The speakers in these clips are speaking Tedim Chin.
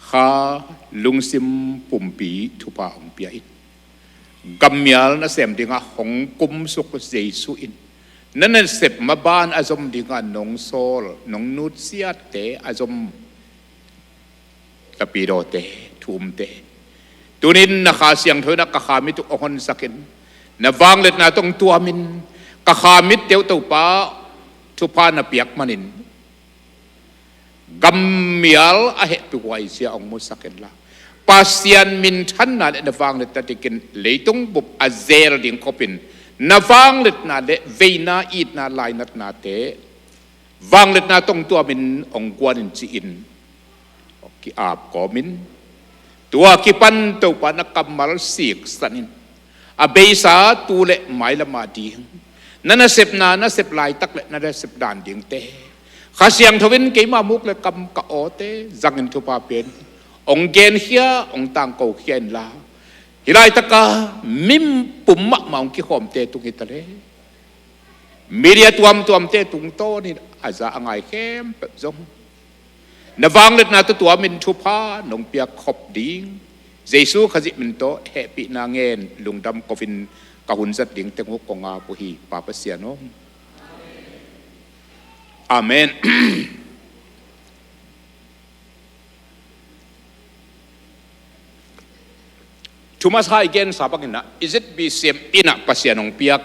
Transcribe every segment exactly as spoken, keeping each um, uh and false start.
Kha lungsim pumpi thupha hong pia in. Gammial nasem dingah hong kumsuk Jesu in, na nasep maban a zom dingah nong sawl, nong nutsiatte a zom, Tapidawte, thu umte, tunin na Kha Siangtho in ah ka kha mit uh hong honsak in. Na vangliatna tawh hong tuamin ka kha mit uh Topa thupha na piak manin gammial a hehpih huai zia hong musak inla, Pasian minthanna le na vangliatna dikin leitung bup a zel ding khopin na vangliatna le veina, itna, lainatnate, vangliatna tawh hong tuamin hong guan in ci-in hong ki-ap kawmin, tua kipan Topa na kammal siksan in, a beisa tu le mailam a ding, na nasepna, na sep laitak le na nasep dan dingte, Kha Siangtho in keima muk le kam ka awte zangin thupha pia in, hong genkhia, hong tangkokhia inla, hih laitaka mi pum mahmah hong kikhawmte tung hi ta le, media tuamtuamte tungtawnin a za a ngai khempeuh zong na vangliatna tawh tuamin thupha nong piak khop ding, Jesu Khazih min tawh hehpihna ngen lungdam ko-in ka hun zat ding teng uh kong ap uh hi, Pa Pasian aw. Amen. Thomas Hai gensa bangin ah, Is It Be Saved in ah Pasian hong piak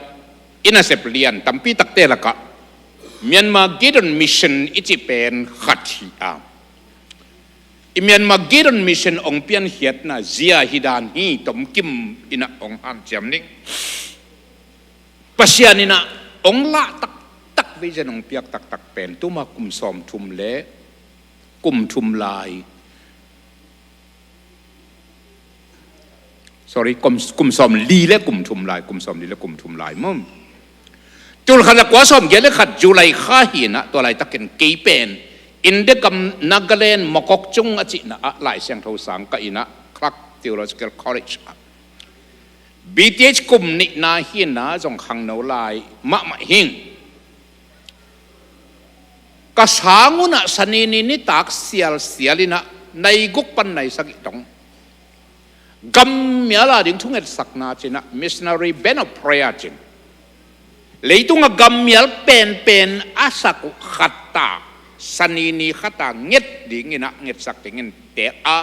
inn a sep lian tampi takte lakah Myanmar Gideon Mission i cih pen khat hi a, i Myanmar Gideon Mission hong piankhiatna zia hi dan hi, tomkim in ah hong hanciam ning. Pasian in ah hong lah taktak, vision hong piak taktak pen tuma kum sawmthum le kum thum lai, sorry, kum, kum sawmli le kum thum lai, kum sawmli le kum thum lai maw. Tul khat za kua sawmgiat le khat July kha hi in ah, tua laitakin kei pen India gam Nagaland Mokokchung a cihna ah Lai Siangtho sang ka hi in ah, Clark Theological College ah B Th kum nihna hi in ah, zong khangno lai mahmah hi ing. Ka sang un ah Sanini nitak sialsial in ah nai guk pan nai sagih dong gammial a ding thungetsakna ci in ah, Missionary Band of Prayer ci in, leitung a gammial penpen a sak uh khat ta, Sanini khat ta nget ding in ah, ngetsak dingin tel a,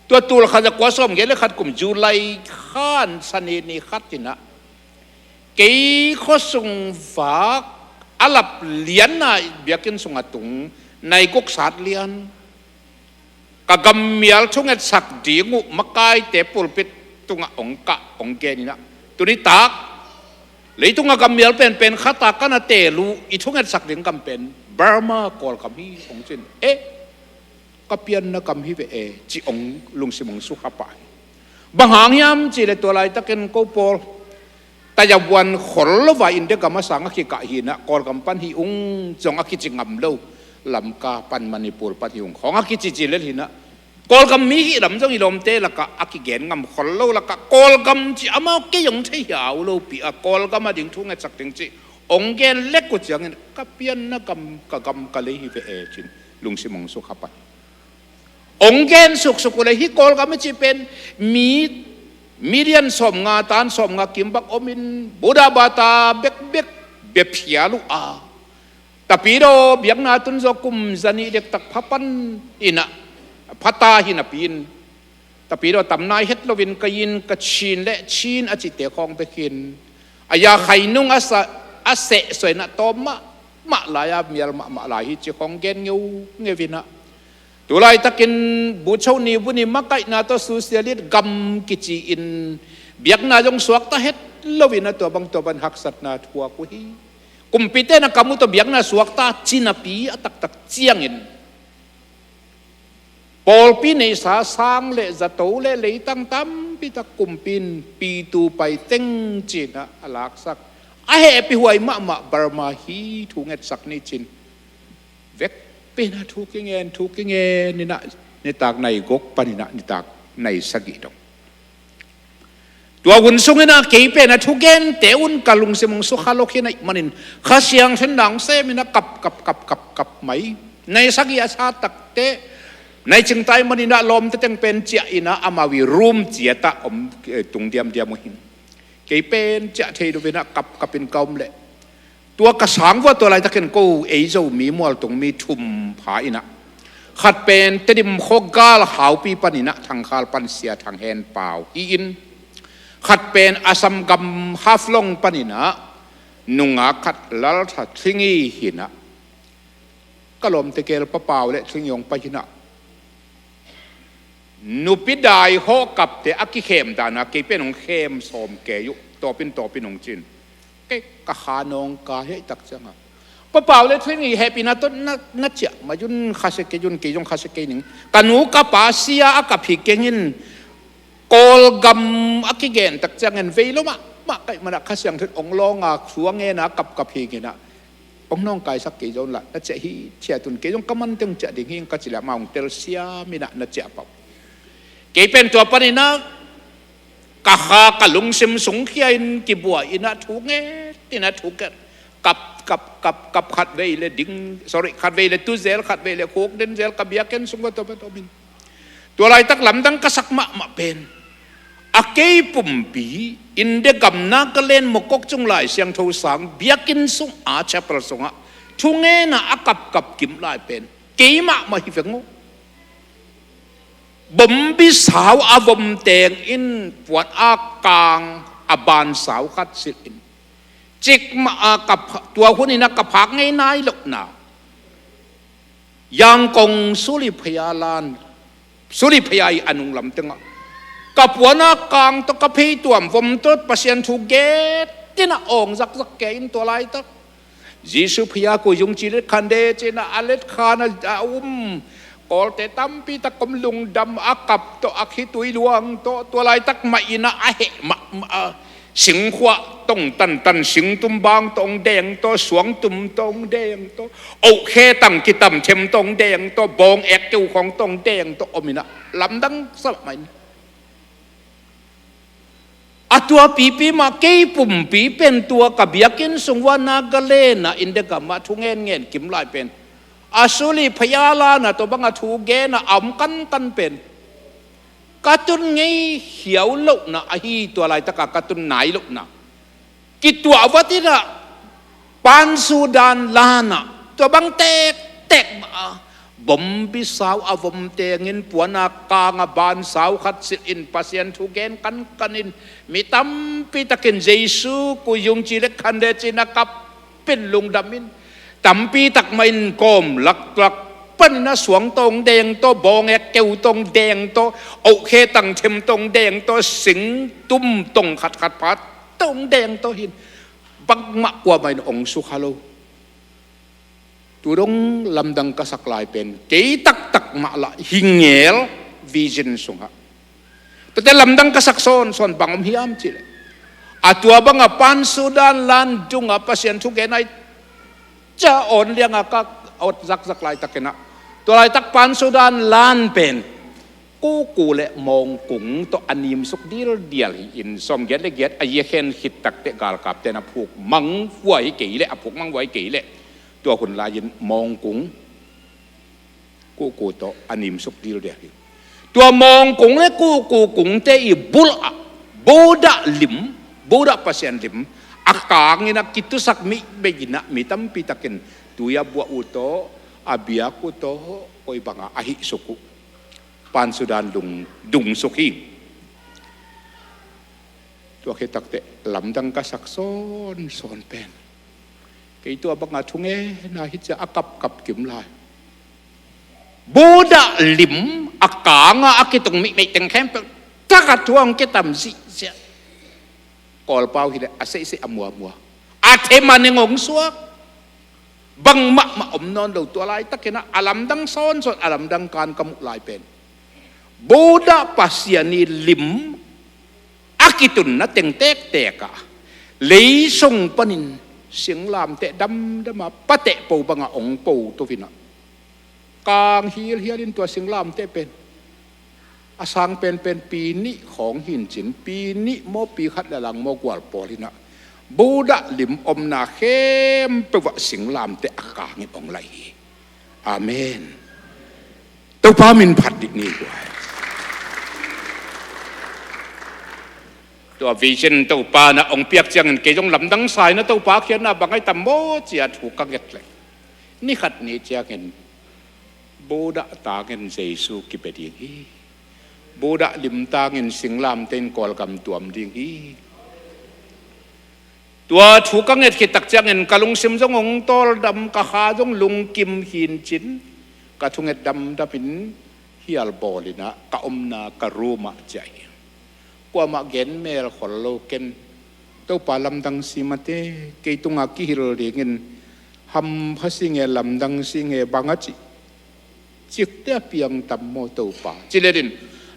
tua tul khat za kua sawmgiat le khat kum July khan Sanini khat in ah, kei khuasung vak a lap lianna biakinn sungah tung nai guk sat lian, ka gammial thungetsak ding uh makaite pulpit tungah hong kah, hong gen in ah, tuni tak leitung a gammial penpen khat ta ka na tel uh, i thungetsak ding gam pen Burma, Kawlgam hi, hong ci in. Eh, ka pianna gam hi ve e, ci, hong lungsim hong sukha pah hi. Bang hang hiam cih leh tua laitakin ko pawl Tayavuan khol lo a India gam a sang a kikah hi in ah, Kawlgam pan hi ung zong a kici ngam lo, Lamka pan, Manipur pan hi ung khawng a kicici lel hi in ah, Kawlgam mi hih lam zong i lawmte lakah a kigen ngam khol lo lakah Kawlgam cih amau kei hong thei hiau lopi a, Kawlgam a ding thungetsak ding cih hong gen lek uh ciangin ka pianna gam, ka gam ka lei hi ve e, ci in lungsim hong sukha pah hi. Hong gen suksuk uh leh hih Kawlgam i cih pen mi million sawmnga, tan sawmnga kim bang omin, Buddha bata bekbek bia phial uh a, Tapidaw biakna tun zawh kum zanih dektak pha pan in ah, pha ta hi napi in, Tapidaw tam nai het loin ka inn, ka Chin le Chin a cihte khawng bek hi in, a ya khainung a sa, a sehsuah in ah tawm mahmah lai a, mial mahmah lai hi, ci khawng gen ngeungeu in ah, tu laitakin bucho ni bu ni makaihna tawh socialist gam kici-in biakna zong suakta het loin ah, tua bang tua bang haksatna thuak uh hi. Kumpite na kam uh tawh biakna suakta ci napi a taktak ciangin, pawlpi neihsa sang le zato le leitang tampi tak kumpi in P two paiteng ci in ah a laksak, a hehpihhuai mahmah Burma hi, thungetsak ni, ci in vekpi in ah thu kingen, thu kingen in ah, nitak nai guk pan in ah nitak nai sagih dong. Tua hun sungin ah kei pen a thugente un ka lungsim hong sukha lo khin ahih manin, Kha Siangtho in ah hong sem in ah kap, kap, kap, kap, kap mai. Nai sagih a sa takteh Nai cingtai maninah lawmte teng pen ciah inah amau i room ciatah om, eh, tung diamdiam uh hin. Kei pen ciah thei lo inah kapkap in ka om leh, tua ka sang vua tua laitakin ko ei Zomi mualtung mi thum pha inah, khat pen Tedim khawk gal Haupi paninah Thangkhal pan Sia Thang Hen Pau hi-in, khat pen Assam gam Haflong paninah nungak khat Laltha Thlingi hinah, ka lawmte kel Pa Pau le Thlingi hong pai hinah, nupi dai hawh kapte a kikhem dana kei pen hong khem sawm kei uh, tawpin tawpin hong cin. Kei ka kha nawngkai hei tak cianga, Pa Pau le Thlingi hehpihna tawh na, na ciah mai un, khasia kei un, kei zong khasia kei ning. Ka nu ka pa sia a kap hi kengin, Kawlgam a kigen tak ciangin vei lo mahmah kaih manah Kha Siangtho in hong lawnga thu a ngena kapkap hi nginah, hong nawngkaisak kei zong lah na ciah hi thiat un, kei zong ka man teng ciah ding hi ing ka ci leh amah hong telsiam inah na ciah pah uh. Kei pen tua paninah ka kha ka lungsim sungkhia in kibuai inah thu nget inah thu nget, kap kap kap kap, khat vei le ding, sorry, khat vei le tu zel, khat vei le khuk den zel, ka biakinn sung va tawpin tawpin. Tua laitak lamdang ka sak mahmah pen, a kei pumpi India gam Nagaland Mokokchung Lai Siangtho sang biakinn sung a chapel sungah thu ngena a kapkap kim lai pen kei mahmah hi veng uh. Bombi sau a vom teng in puan a kang a ban sau khat silh in, cikmah a ka pha-, tua hun inah ka phak ngei nai lohna Yangkong Suli Phaya lan, Suli Phaya i a nunglam tengah ka puan a kang tawh ka pheituam vom tawh Pasian thu gen inah awng zakzak kei in, tua laitak Jesu Phaya Kuyung Chi Let Khande cinah a let khan a, a um Kawlte tampi tak om, lungdam a kap tawh, a khitui luang tawh, tua laitak mah inah a heh mahmah a, singkhuah tawh hong tantan, singtum bang tawh hong deng tawh, suangtum tawh hong deng tawh, ohkhe tang kitam them tawh hong deng tawh, bawng ek keu khawng tawh hong deng tawh om inah lamdang sa mahmah in. A tua pipi mah kei pumpi pen tua ka biakinn sung vua Nagaland ah India gamah thu ngen ngen kim lai pen, a Suli Phaya lan ah tua banga thu gen a om kankan pen ka tun ngei hiau lohna ahi, tua laitaka ka tun nai lohna. Kituah vat inah Pan Sudan lan ah tua bang tektek mah a, bombi sau a vom tengin puan a kang a ban sau khat silh in Pasian thu gen kankan in, mi tampi takin Jesu Kuyung Chi Let Khande cinah kap in, lungdam in, tampi tak mah in kawm laklak panin a suang tawh hong deng tawh, bawng ek keu tawh hong deng tawh, ohkhe tang them tawh hong deng tawh, singtum tawh khatkhat pha tawh hong deng tawh hin, bangmah kuamah in hong sukha lo. Tu dong lamdang ka sak lai pen kei taktak mah lah hi ngel, vision sungah. Tuate lamdang ka sak sawnsawn bang om hiam cihleh, a tua banga Pan Sudan lan dungah Pasian thu gen ai ca awn lianga ka awt zakzak laitakinah, tua laitak Pan Sudan lan pen kuku le mawngkung tawh a nimsuk dildial hi-in, sawmgiat le giat a yekhen khit takteh galkapte in a phuk mang vua hi kei leh, a phuk mang vua hi kei leh, tua hun lai-in mawngkung kuku tawh a nimsuk dildial hi. Tua mawngkung le kuku kungte i bulah Buddha lim, Buddha Pasian lim a kangin a kitusak mihmei inah mi tampi takin tui a buah uh tawh, a biak uh tawh, koi banga a hihsuk uh Pan Sudan dung, dungsuk hi. Tua khit takteh lamdang ka sak sawnsawn pen kei tua banga thu ngen a hi cia a kapkap kim lai. Buddha lim a kanga a kitung mihmei teng khempeuh taka thu hong kitam zihziah. Kawlpau hileh a seihseih a muamua, a them a neng hong suak, bangmahmah om nawn lo. Tua laitakinah a lamdang sawnsawn, a lamdang kan ka muh lai pen Buddha Pasian i lim a kitunna teng tektek ah leisung panin singlamteh damdama pateh po banga hong po tuvinah, kang hilhialin tua singlamteh pen a sang penpen pi nih khawng hincin, pi nih maw, pi khat le lang maw, gual pawl inah Buddha lim omna khempeuh ah singlamteh a kangin hong lai hi. Amen. Topa min phat dih ni. Tua vision Topa na hong piak ciangin kei zong lamdang sa in ah Topa khiatna bang ahi tam maw ci-a thu ka nget leh, ni khat ni ciangin Buddha tangin Jesu kipia ding hi. Buddha lim tangin singlamteh in Kawlgam tuam ding hi. Tua thu ka nget khit tak ciangin ka lungsim zong hong tawldam, ka kha zong lungkim hi in cin, ka thunget damdam in hial bawl in ah ka omna ka room ah ciah hi. Kuamah gen mel khol lo ken. Topa lamdang si mate, kei tungah kihil dingin hampha si nge, lamdang si nge, bang a cih, cikte a piang tam maw Topa ci le din,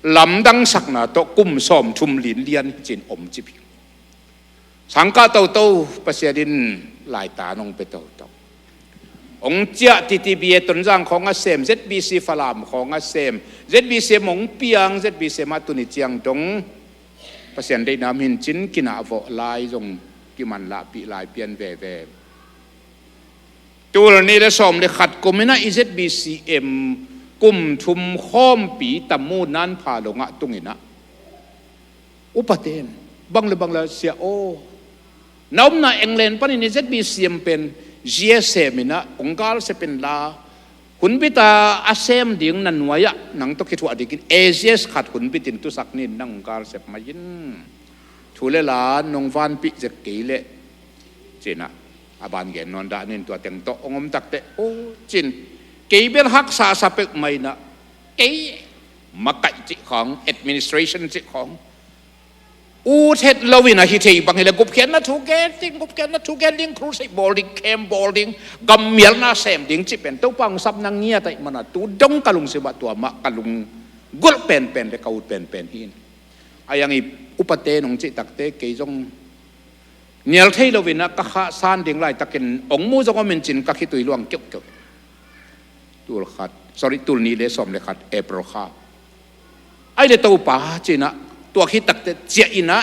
lamdang sakna tawh kum sawmthum linlian hi cin om cip hi. Sangkah toto Pasian in laitan hong pia toto. Hong ciah T T B A Tonzang khawng a sem, Z B C Falam khawng a sem, Z B C M hong piang, Z B C M ah tuni ciang dong Pasian deihna min cin kinah vawh lai zong kiman lahpih lai pian veve. Tul nih le sawm le khat kum in ah i Z B C M kum thum khawmpi Tamu Nanpha Long ah tung in ah upate in bang le bang le, sia aw, na omna England panin i Z B C M pen Z S M in ah hong galsep in la, hunbit a a sem ding na nuai ah nang tawh kithuah dingin A Z S khat hunbit in tusak ni in nang hong galsep mai in. Thu le la nong vanpih zek kei leh ci in ah a ban gen nawn dah ni in, tua teng tawh hong om takteh, aw ci in, kei bel haksa sa peuhmah in ah, kei makaih cih khawng, administration cih khawng ut het lo in ah, hi thei bang hi leh gupkhiatna thu gen ding, gupkhiatna thu gen ding, crusade bawl ding, camp bawl ding, gam mialna sem ding cih pen Topa hong sapna ngiat ahih man a tu dong ka lungsim ah tua mah ka lunggulh penpen le ka ut penpen hi in. A yang i upate in hong cih takteh kei zong nial thei lo in ah ka khahsan ding laitakin hong mu zong om in cin ka khitui luang keuhkeuh. Tul khat, sorry, tul nih le sawm le khat April kha. Ai le Topa ci in ah, tua khit takteh ciah in ah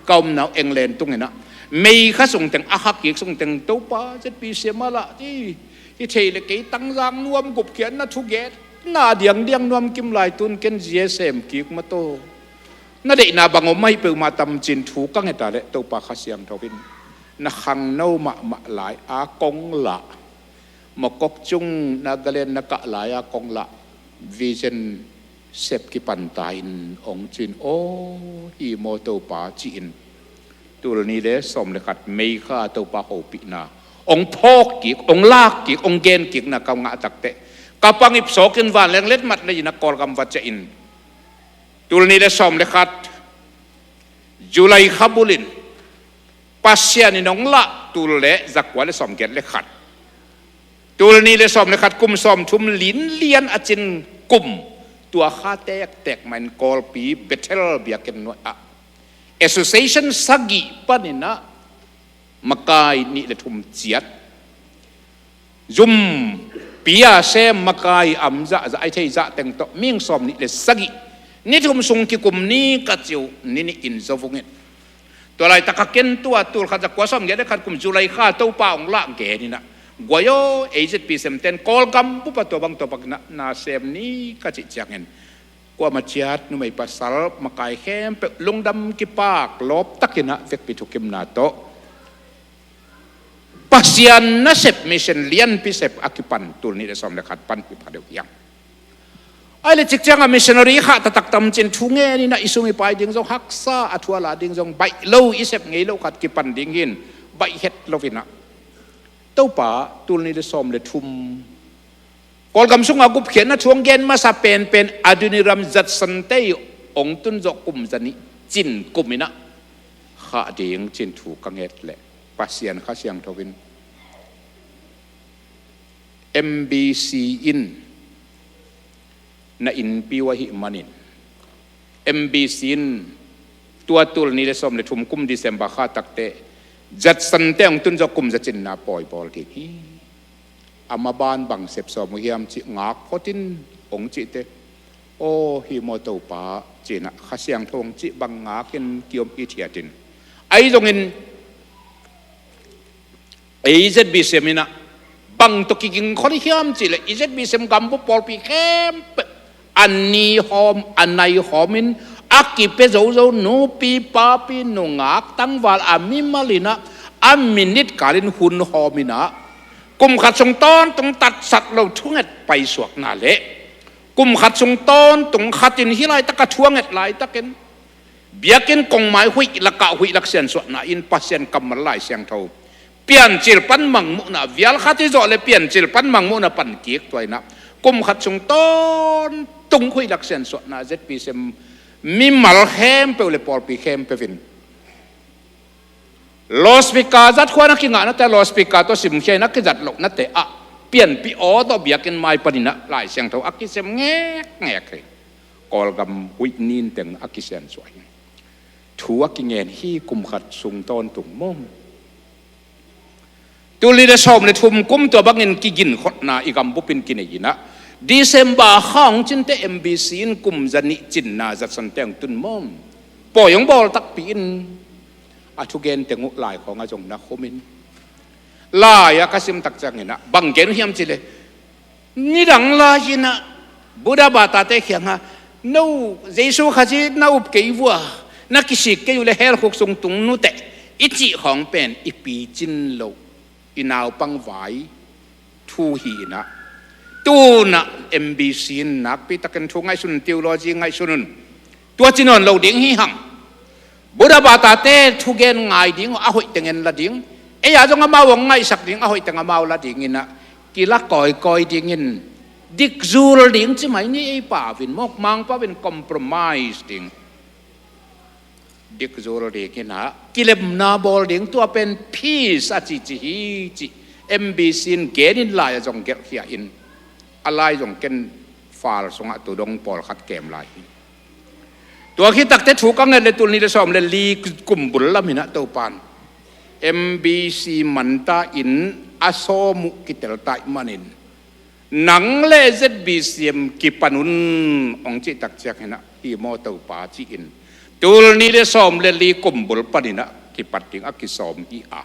ka omna uh England tung in ah May kha sung teng, a kha kik sung teng Topa Z B C M ah lah ci, hi thei leh kei Tangzang nuam gupkhiatna thu genna diangdiang nuam kim lai, tun ken Z S M kik mataw. Na deihna bang om ahi peuhmah tam cin thu ka nget a leh Topa Kha Siangtho in na khangno mahmah lai a kong lah, Mokokchung Nagaland na kah lai a kong lah, vision sep kipan ta in hong ci in, aw hi maw Topa ci in. Tul nih le sawm le khat May kha Topa hopihna hong phawk kik, hong lak kik, hong gen kikna ka ngah takteh ka pangip sawk in vanleng letmat lei in ah Kawlgam va ciah in, tul nih le sawm le khat July kha bul in Pasian in hong lah tul le zakua le sawmgiat le khat, tul nih le sawm le khat, kum sawmthum linlian a cin kum, tua kha tektek mah in Kawlpi Bethel biakinn nuai ah association sagih panin ah makai nih le thum ciat, zumpi a sem makai am zahzah, a thei zah teng tawh mihing sawmnih le sagih, ni thum sung kikum ni ka ci uh, ni nih in zo vung in. Tua laitak a ken tua tul khat zakua sawmgiat le khat kum July kha Topa hong lah gen in ah, guai aw, ei Z B C M ten Kawlgam bup ah tua bang tua bang na sem ni ka cih ciangin, kuamah ciat numei pasal makai khempeuh lungdam kipak lawptak in ah vekpi thukimna tawh Pasian nasep mission lianpi sep a kipan tul nih le sawm le khat pan hi pha deuh hiam. Ai le cik ciang a missionary khah taktak tam cin thu ngen in ah i sum i pai ding zong haksa, a thu a la ding zong baih lo, i sep ngei lo khat kipan ding hi in, baih het lo in ah Topa tul nih le sawm le thum Kawlgam sungah gupkhiatna thu hong gen masa penpen Adoniram Judson te i hong tun zawh kum zanih cin kum in ah khah ding cin thu ka nget leh Pasian Kha Siangtho in M B C in na innpi uh ahih manin M B C in tua tul nih le sawm le thum kum December kha takteh Judson te hong tun zawh kum za cinna pawi bawl ding hi. A maban bang sep sawm uh hiam cih ngak phot in hong cih teh, aw hi maw Topa ci in ah Kha Siangtho hong cih bang ngakin kiom hithiat in, ahi zongin ei Z B C M in ah bang tawh kiging khol hiam cih leh i Z B C M gambup pawlpi khempeuh a ni hawm, a nai hawmin a kipia zozo nupi, papi, nungak, tangval a mimal inah, a minit kalin hun hawm inah, kum khat sung tawntung tatsat lo thunget paisuakna le kum khat sung tawntung khatin hih laitak a thu a nget laitakin biakinn kongmai huih lakah huih lak siansuahna in Pasian kammal Lai Siangtho piancil pan mangmuhna, vial khat i zawh le piancil pan mangmuhna pan kik tua inah, kum khat sung tawntung huih lak siansuahna Z P C M mimal khempeuh le pawlpi khempeuh in loudspeaker zat khua na kingah nate, loudspeaker tawh simkhia inah kizat loh nate ah pianpih aw tawh biakinn mai paninah Lai Siangtho a kisem ngekngek hi. Kawlgam huih ninteng a kisiansuah hi. Thu a kingen hi kum khat sung tawntung maw. Tul nih le sawm le thum kum tua bangin kiginkhotna i gambupin kinei inah, December kha hong cinte M B C in kum zanih cinna zatsan teng tun maw. Pawi hong bawl takpi in a thugen teng uh lai khawngah zong na khumin. Lai-ah ka sim tak cianginah bang gen uh hiam cih le, nidang lai-inah Buddha batate khiangah, no, Jesu Khazih na up kei vua, na kisik kei uh le hell khuk sung tung nuteh i cih khawng pen i picin loh, i naupang vai thu hi inah, tunah M B C in nakpi takin thu ngaihsun, theology ngaihsun un. Tua ci nawn lo ding hi hang. Buddha batate thugen ngai ding uh, a hoih teng en la ding. Ei-a zong amau hong ngaihsak ding, a hoih teng amau la ding inah, kila kawikawi dingin dikzul ding ci mai ni. Ei pau in, mawk mang pau in compromise ding, dikzul ding inah kilemna bawl ding, tua pen peace a cici hi cih M B C in genin lai-ah zong gelhkhia in, a lai zong ken file sungah tu dong pawlkhat kem lai hi. Tua khit takteh thu ka nget le tul nih le sawm le li kum bul lam inah Topan M B C manta in a sawm uh kitel taih manin, nang le Z B C M kipan un hong cih tak cianginah, hi maw Topa ci-in tul nih le sawm le li kum bul paninah kipat ding a kisawm hi a.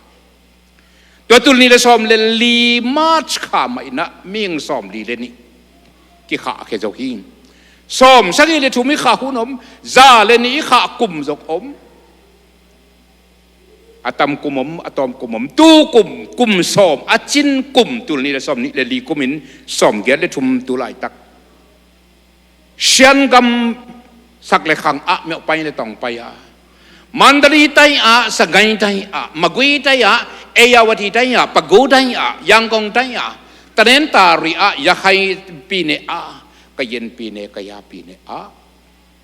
Tua tul nih le sawm le li March kha mah inah mihing sawm li le nih kikhahkhia zo hi. Sawm sagih le thum i khah hun om, za le nih i khah kum zong om. A tam kum om, a tawm kum om, tu kum, kum sawm, a cin kum, tul nih le sawm nih le li kumin sawm giat le thum tu laitak Shan gam sak le khang ah myoh pai le tawng pai a, Mandalay tai ah, Sagaing tai ah, Magway tai ah, Ayeyarwady tai ah, Pegu tai ah, Yangon tai ah, Tanintharyi ah, Rakhine Pine ah, Kayin Pine, Kayah Pine ah,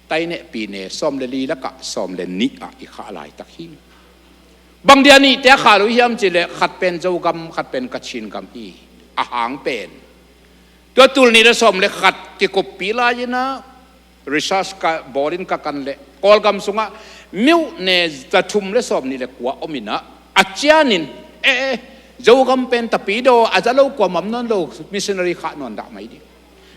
Taineh Pine, sawm le li lakah sawm le nih ah i khah laitak hi. Bang dia nihte a khah lo hiam cih leh khat pen Zogam, khat pen Kachin gam hi. A hang pen tua tul nih le sawm le khat kikuppi lai-in ah research ka bawlin ka kan leh Kawlgam sungah myone za thum le sawm nih le kua om in ah, a cianin, eh, eh, Zogam pen tapidaw a za lo, kuamah om nawn lo, missionary khah nawn dah mai ding.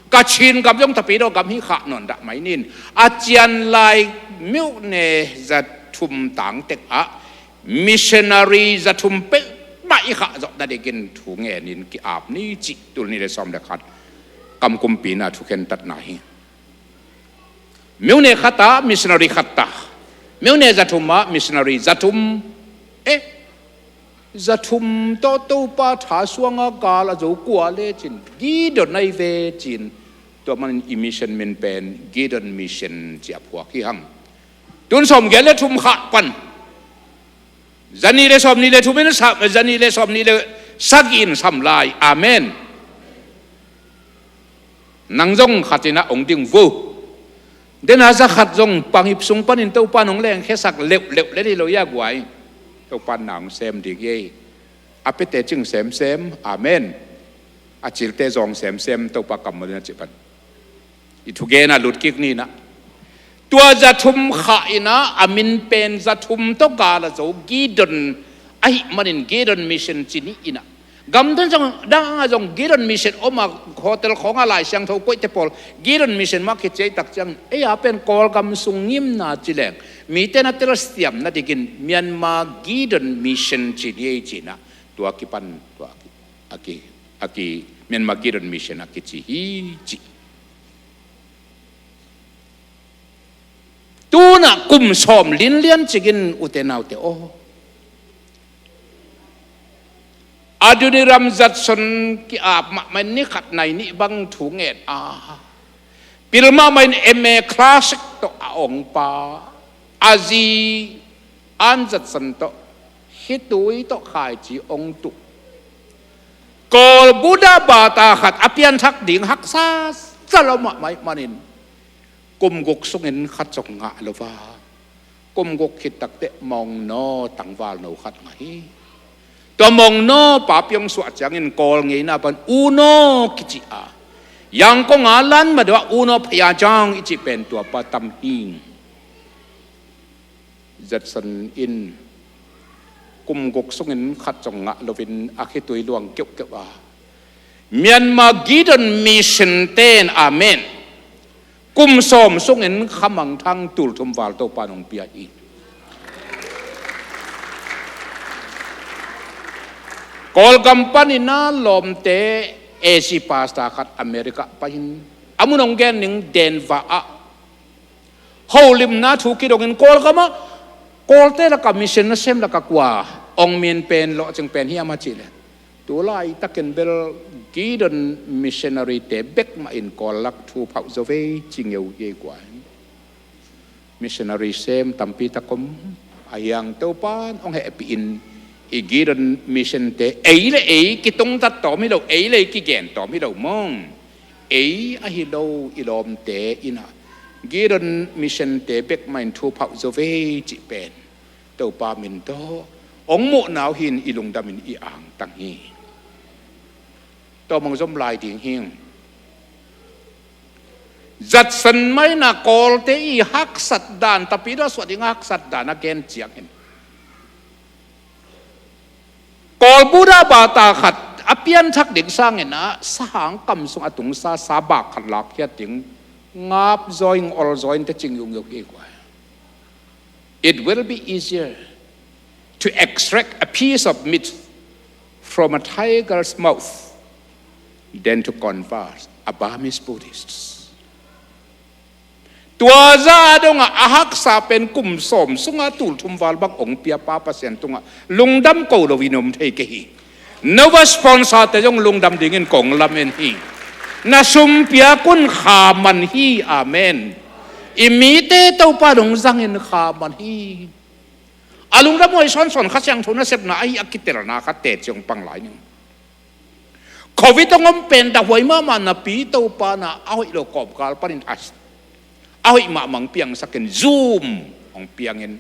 Kachin gam zong tapidaw gam hi, khah nawn dah mai nin, a cian lai myone za thum tangtek ah missionary za thum peuhmah i khah zawh nadingin thu ngenin ki-ap ni cih tul nih le sawm le khat kam kumpi-in ah thukhentatna hi. Myone khat ah missionary khat ta, myone za thum ah missionary za thum. Eh, za thum tawh Topa tha suanga gal a zo kua lecin Gideon ahi ve cin, tua manin i mission min pen Gideon Mission ci a phuak hi hang. Tun sawm giat le thum khah pan za nih le sawm nih le thum in sam, za nih le sawm nih le sagih in sam lai. Amen. Nang zong khat in ah hong ding vo. Den a za khat zong pangip sung panin Topa in hong lengkhiasak leuhleuh le ni lo ia guai. Topa in na hong sem ding ei. A piate cing semsem. Amen. A cilte zawng semsem. Topa kammal in a cih pan i thugen a lut kik ni in ah. Tua za thum khah in ah, a min pen za thum tawh gal a zo Gideon ahih manin Gideon Mission ci ni in ah. Gam dang zong, dang ah zong Gideon Mission om a, hotel khawng ah Lai Siangtho koihte pawl Gideon Mission mah kici ahih tak ciang, ei a pen Kawlgam sung ngimna ci leng mite na telsiam nadingin Myanmar Gideon Mission ci ni ei ci in ah. Tua kipan, tua a ki, a ki, a ki, Myanmar Gideon Mission a kici hi ci. Tunah kum sawm linlian cikin ute naute aw, Adoniram Judson ki-ap mahmah in ni khat nai nih bang thu ngen a, pil mahmah in M A Classic tawh a ong pa, a zi Ann Judson tawh khitui tawh khaici ong tuh, Kawl Buddha bata khat a pianthak ding haksa sa lo mahmah ahih manin kum guk sungin khat zong ngah lo a, kum guk khit takteh Mawngnaw tangvalno khat ngah hi. Tua Mawngnaw papi hong suah ciangin Kawl ngeina pan Unaw kici a, Yangon a lan mah deuh ah Unaw Phaya Jang i cih pen tua pa tam hi. Judson in kum guk sungin khat zong ngah loin a khitui luang keuhkeuh a, Myanmar Gideon Mission ten, amen, kum sawm sungin kha mangthang tulthum val Topa in hong pia hi. Kawlgam panin a lawmte, A C pastor khat America pai-in, a mun hong gen ning, Denver ah holimna thu kidongin Kawlgam ah Kawlte lakah mission nasem lakah kua hong min pen, lawhcing pen hiam a cih leh, tu laitakin bel Gideon missionary-te bek mah in Kawl lak thu phauh zo ve ci ngeu hi ei kua. Missionary sem tampi tak om, a hiang Topa in hong hehpih in, i Gideon mission-te ei le ei kitungtat tawm hi lo, ei le ei kigen tawm hi lo maw. Ei ahi lo i lawmte in a Gideon mission-te bek mah in thu phauh zo ve cih pen Topa min tawh hong muhna uh hi-in i lungdam in i angtang hi. Tua mah zom lai ding hi. Judson mah in a Kawlte i haksat dan, Tapidaw suah ding haksat dan a gen ciangin, Kawl Buddha bata khat a pianthak ding sangin a sahang kam sung a tungsa sa bak khat lakkhiat ding ngap zaw in, ol zaw in te ci ngiungeu hi ei kua. It will be easier to extract a piece of meat from a tiger's mouth than to convert a Burmese Buddhist. Tua zah a dongah a haksa pen kum sawm sungah tulthum val bang hong pia pa Pasian tungah lungdam ko loin om thei kei hi. Nova sponsor-te zong lungdam dingin kong lamen hi. Na sum piak un kha man hi. Amen. I mite Topa in hong zangin kha man hi. A lungdam huai sawnsawn Kha Siangtho nasepna ahi a kitelna khat teci hong pang lai ning. Covid hong om pen dah huai mahmah napi Topa in a hoih lo kawmkal panin a, a hoih mahmah hong piangsakin Zoom hong piangin,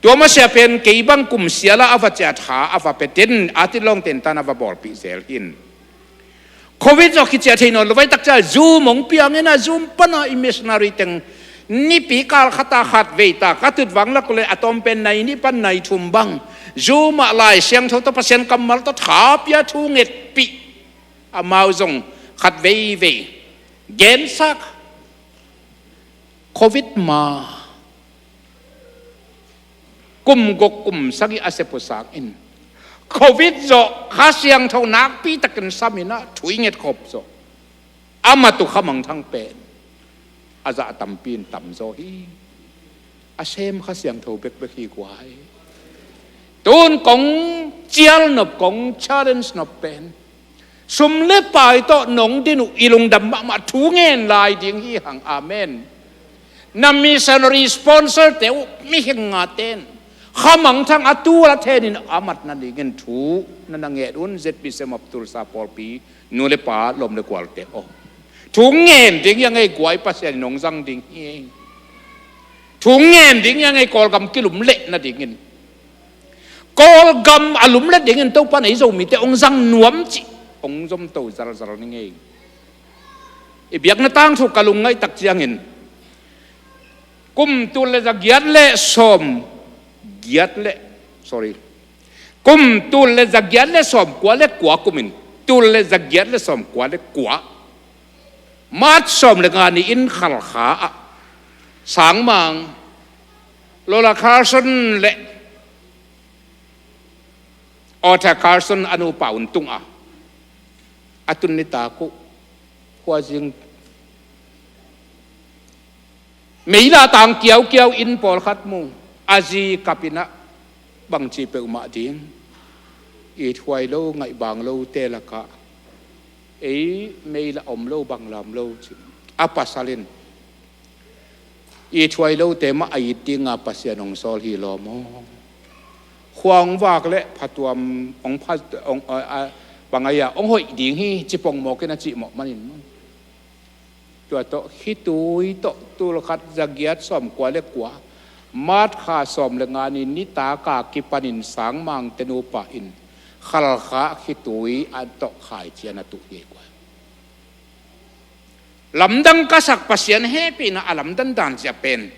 tua masiah pen kei bang kum siala a va ciah tha a va pia ten a tilawng tentan a va bawlpih zel hi-in, Covid zawh kiciah thei nawn lo vai takcia Zoom hong piangin a Zoom pana i missionary teng nipi kal khata khat vei tak a tutvang lak le a tawm pen nai nih pan nai thum bang Zoom ah Lai Siangtho tawh Pasian kammal tawh tha pia thu ngetpih, amau zong khat veivei gensak. Covid ma kum guk kum sagih a sep uh sangin Covid zawh Kha Siangtho nakpi takin samin a thu i ngetkhop zawh a mat uh kha mangthang pen a zah tampi in tamzaw hi. A sem Kha Siangtho bekbek hi guai. Tun kong cial nop, kong challenge nop pen sum le pai tawh nong din uh i lungdam mahmah thu ngen lai ding hi hang. Amen. Na missionary sponsor-te uh mihing ngaten kha mangthang a tul a thenin a mat nadingin thu na na nget un. Z B C Mawp Tulsa pawlpi nu le pa, lawm le gualte aw, thu ngen ding hi a ngei guai, Pasian in hong zang ding hi. Thu ngen ding hi a ngei Kawlgam kilum leh nadingin. Kawlgam a lum leh dingin Topa in ei Zomite hong zang nuam cih hong zomto zalzal ni ngei. I biakna tangthu ka lungngaih tak ciangin kum tul le za giat le sawm giat le, sorry, kum tul le za giat le sawm kua le kua kumin tul le za giat le sawm kua le kua March sawm le nga ni-in Khalkha ah Sangmang Lola Carson le Arthur Carson a nupa un tungah a tun nitak uh khuazing Meila tang kiaukiau in pawlkhat mu, a zi kap in ah bangci peuhmah ding, ithuai lo ngaihbang lote lakah ei meila om lo banglam lo ci. A pasal in ithuai lote mah a it dinga Pasian hong sawl hi lawm aw. Khua hong vak le phatuam hong pha, hong, a, a, bang a hia, hong hoih ding hi ci pongmawk in a cihmawh manin. Tua tawh khitui tawh tulkhat zagiat sawmkua le kua, March kha sawm le nga ni nitak a kipanin Sangmangte nupa in Khalkha khitui a tawh khaici a na tuh hi ei kua. Lamdang ka sak Pasian hehpihna a lamdang dan zia pen,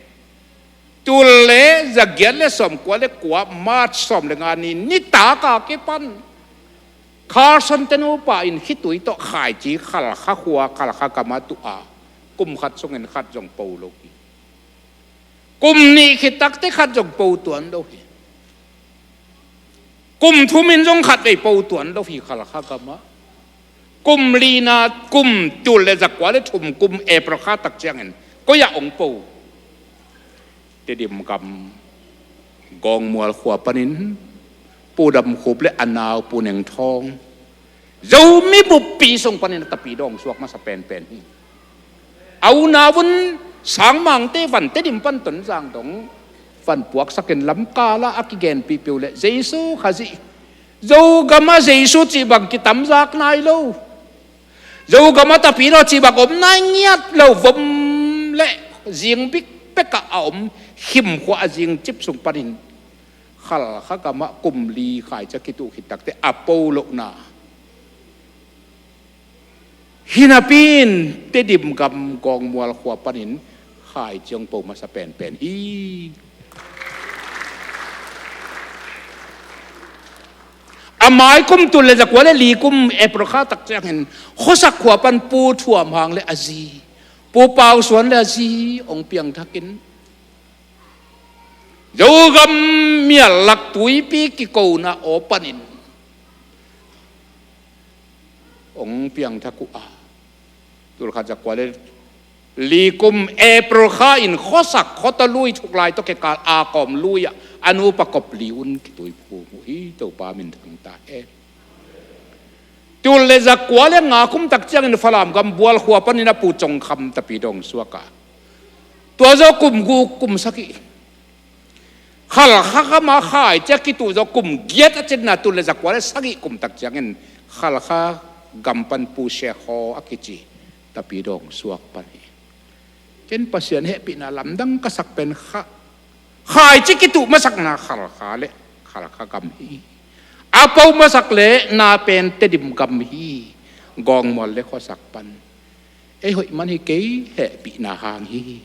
tul le zagiat le sawmkua le kua, March sawm le nga ni nitak a kipan Carson te nupa in khitui tawh khaici Khalkha khua, Khalkha gam a tuh a, kum khat sungin khat zong po lo hi. Kum nih khit takte khat zong po tuan lo hi. Kum thum in zong khat vei po tuan lo hi Khalkha gam ah. Kum lina, kum tul le zakua le thum kum April kha tak ciangin koi ah hong po? Tedim gam Gawngmual khua panin Pu Dam Khup le a nau Pu Neng Thawng, Zomi buppi sung panin a Tapidaw hong suak masa penpen hi. A unau un Sangmangte van Tedim pan Tonzang dong van puaksakin lamkal ah a kigenpih peuh le Jesu Khazih, Zogam ah Jesu cih bang kitamzak nai lo. Zogam ah Tapidaw cih bang om nai ngiat lo, vom le zing bikbek ah a om Khim khua a zing cip sung panin Khalkha gam ah kum li khaici a kituh khit takte a po lohna hi napi in Tedim gam Gawngmual khua panin khaici hong po masa penpen hi. A mai kum tul le zakua le li kum April kha tak ciangin Khuasak khua pan Pu Thuam Hang le a zi, Pu Pau Suan le a zi hong piangthakin Zogam mial lak tuipi kikona aw panin hong piangthak uh a, tulkhat zakua le li kum April kha in Khuasak khuata lui thuklai tawh kikal a kawm lui ah a nupa kop li un kituiphum uh hi. Topa minthang ta hen. Tul le zakua le nga kum tak ciangin Falam gam Bual khua panin a Pu Cong Kham Tapidaw hong suak a, tua zaw kum guk kum sagih. Khalkha gam ah khaici a kituh zaw kum giat a cinna tul le zakua le sagih kum tak ciangin Khalkha gam pan Pu Sia Khaw a kici Tapidaw hong suak pan hi. Ken Pasian hehpihna lamdang ka sak pen kha, khaici kituh masakna Khalkha le Khalkha gam hi. A po masak le na pen Tedim gam hi. Gawngmual le Khuasak pan ei hoih man hi kei, hehpihna hang hi.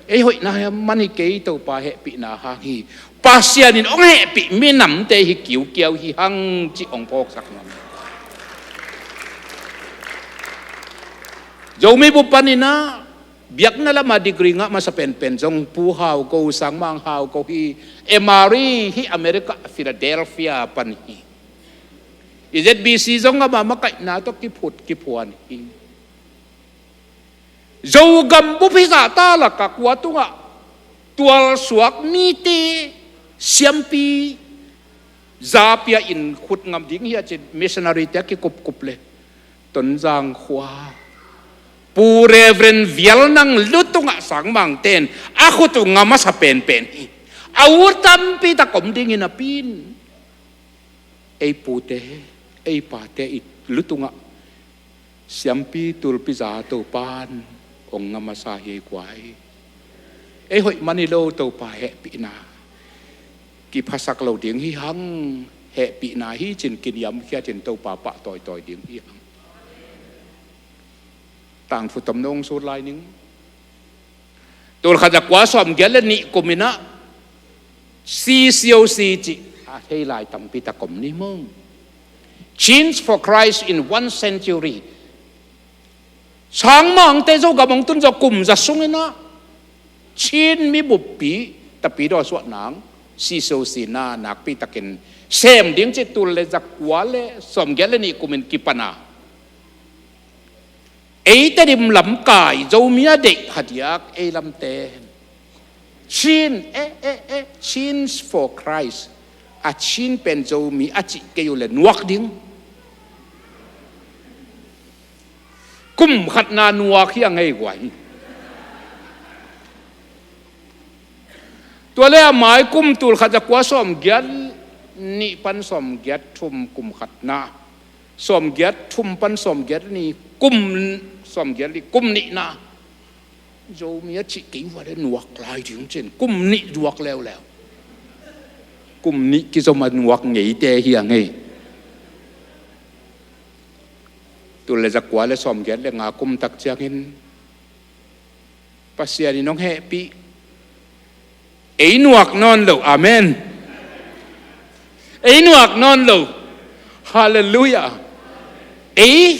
Ei hoihna man hi kei, Topa hehpihna hang hi. Pasian in hong hehpih minamte hi kiukiau hi hang cih hong phawksak nuam. Zomi bup panin ah biakna lamah degree ngah masa penpen zong Pu Hau Ko, Sangmang Hau Ko hi. Emory hi America, Philadelphia pan hi. I Z B C zong amah makaihna tawh kiphut kiphuan hi. Zogam bup hizahta lakah kua tungah tualsuak mite siampi za pia in khut ngam ding hi a cin missionary te a kikupkup le Tonzang khua Pu Reverend Vial Nang lu tungah Sangmangte in a khut uh ngam masa penpen hi. A ut tampi tak om ding hi napi in ei pute, ei pate i lu tungah siampi tulpi za Topa in hong ngam masa hi ei kua hi. Ei hoih man hi lo, Topa hehpihna kiphasak lo ding hi hang. Hehpihna hi cin kiniamkhiat in Topa pah tawitawi ding hi hang. Tangthu tomno hong sut lai ning. Tulkhat zakua sawmgiat le nih kum in ah C C O C cih a thei lai tampi tak om ni maw? Change for Christ in One Century. Sangmangte Zogam hong tun zaw kum za sung in ah Chin mi buppi Tapidaw suah nang C C O C na nakpi takin sem ding cih tul le zakua le sawmgiat le nih kum in kipan a, Ei Tedim lamkai, Zomi a deih hadiak ei lamte. Chin, eh, eh, eh, Chins for Christ. A Chin pen Zomi a cih kei uh le nuak ding. Kum khatna nuak hi a ngei guai. Tua le a mai kum tul khat za kua sawm giat nih pan sawm giat thum kum khatna. Sawm giat thum pan sawm giat nih kum sawm giat nih kum nihna. Zomi a cih kei uh le nuak lai ding cin kum nih nuak leuleu. Kum nih kizom a nuak ngeite hi a ngei. Tul le za kua le sawm giat le nga kum tak ciangin Pasian in hong hehpih. Ei nuak nawn lo. Amen. Ei nuak nawn lo. Halleluiah. Ei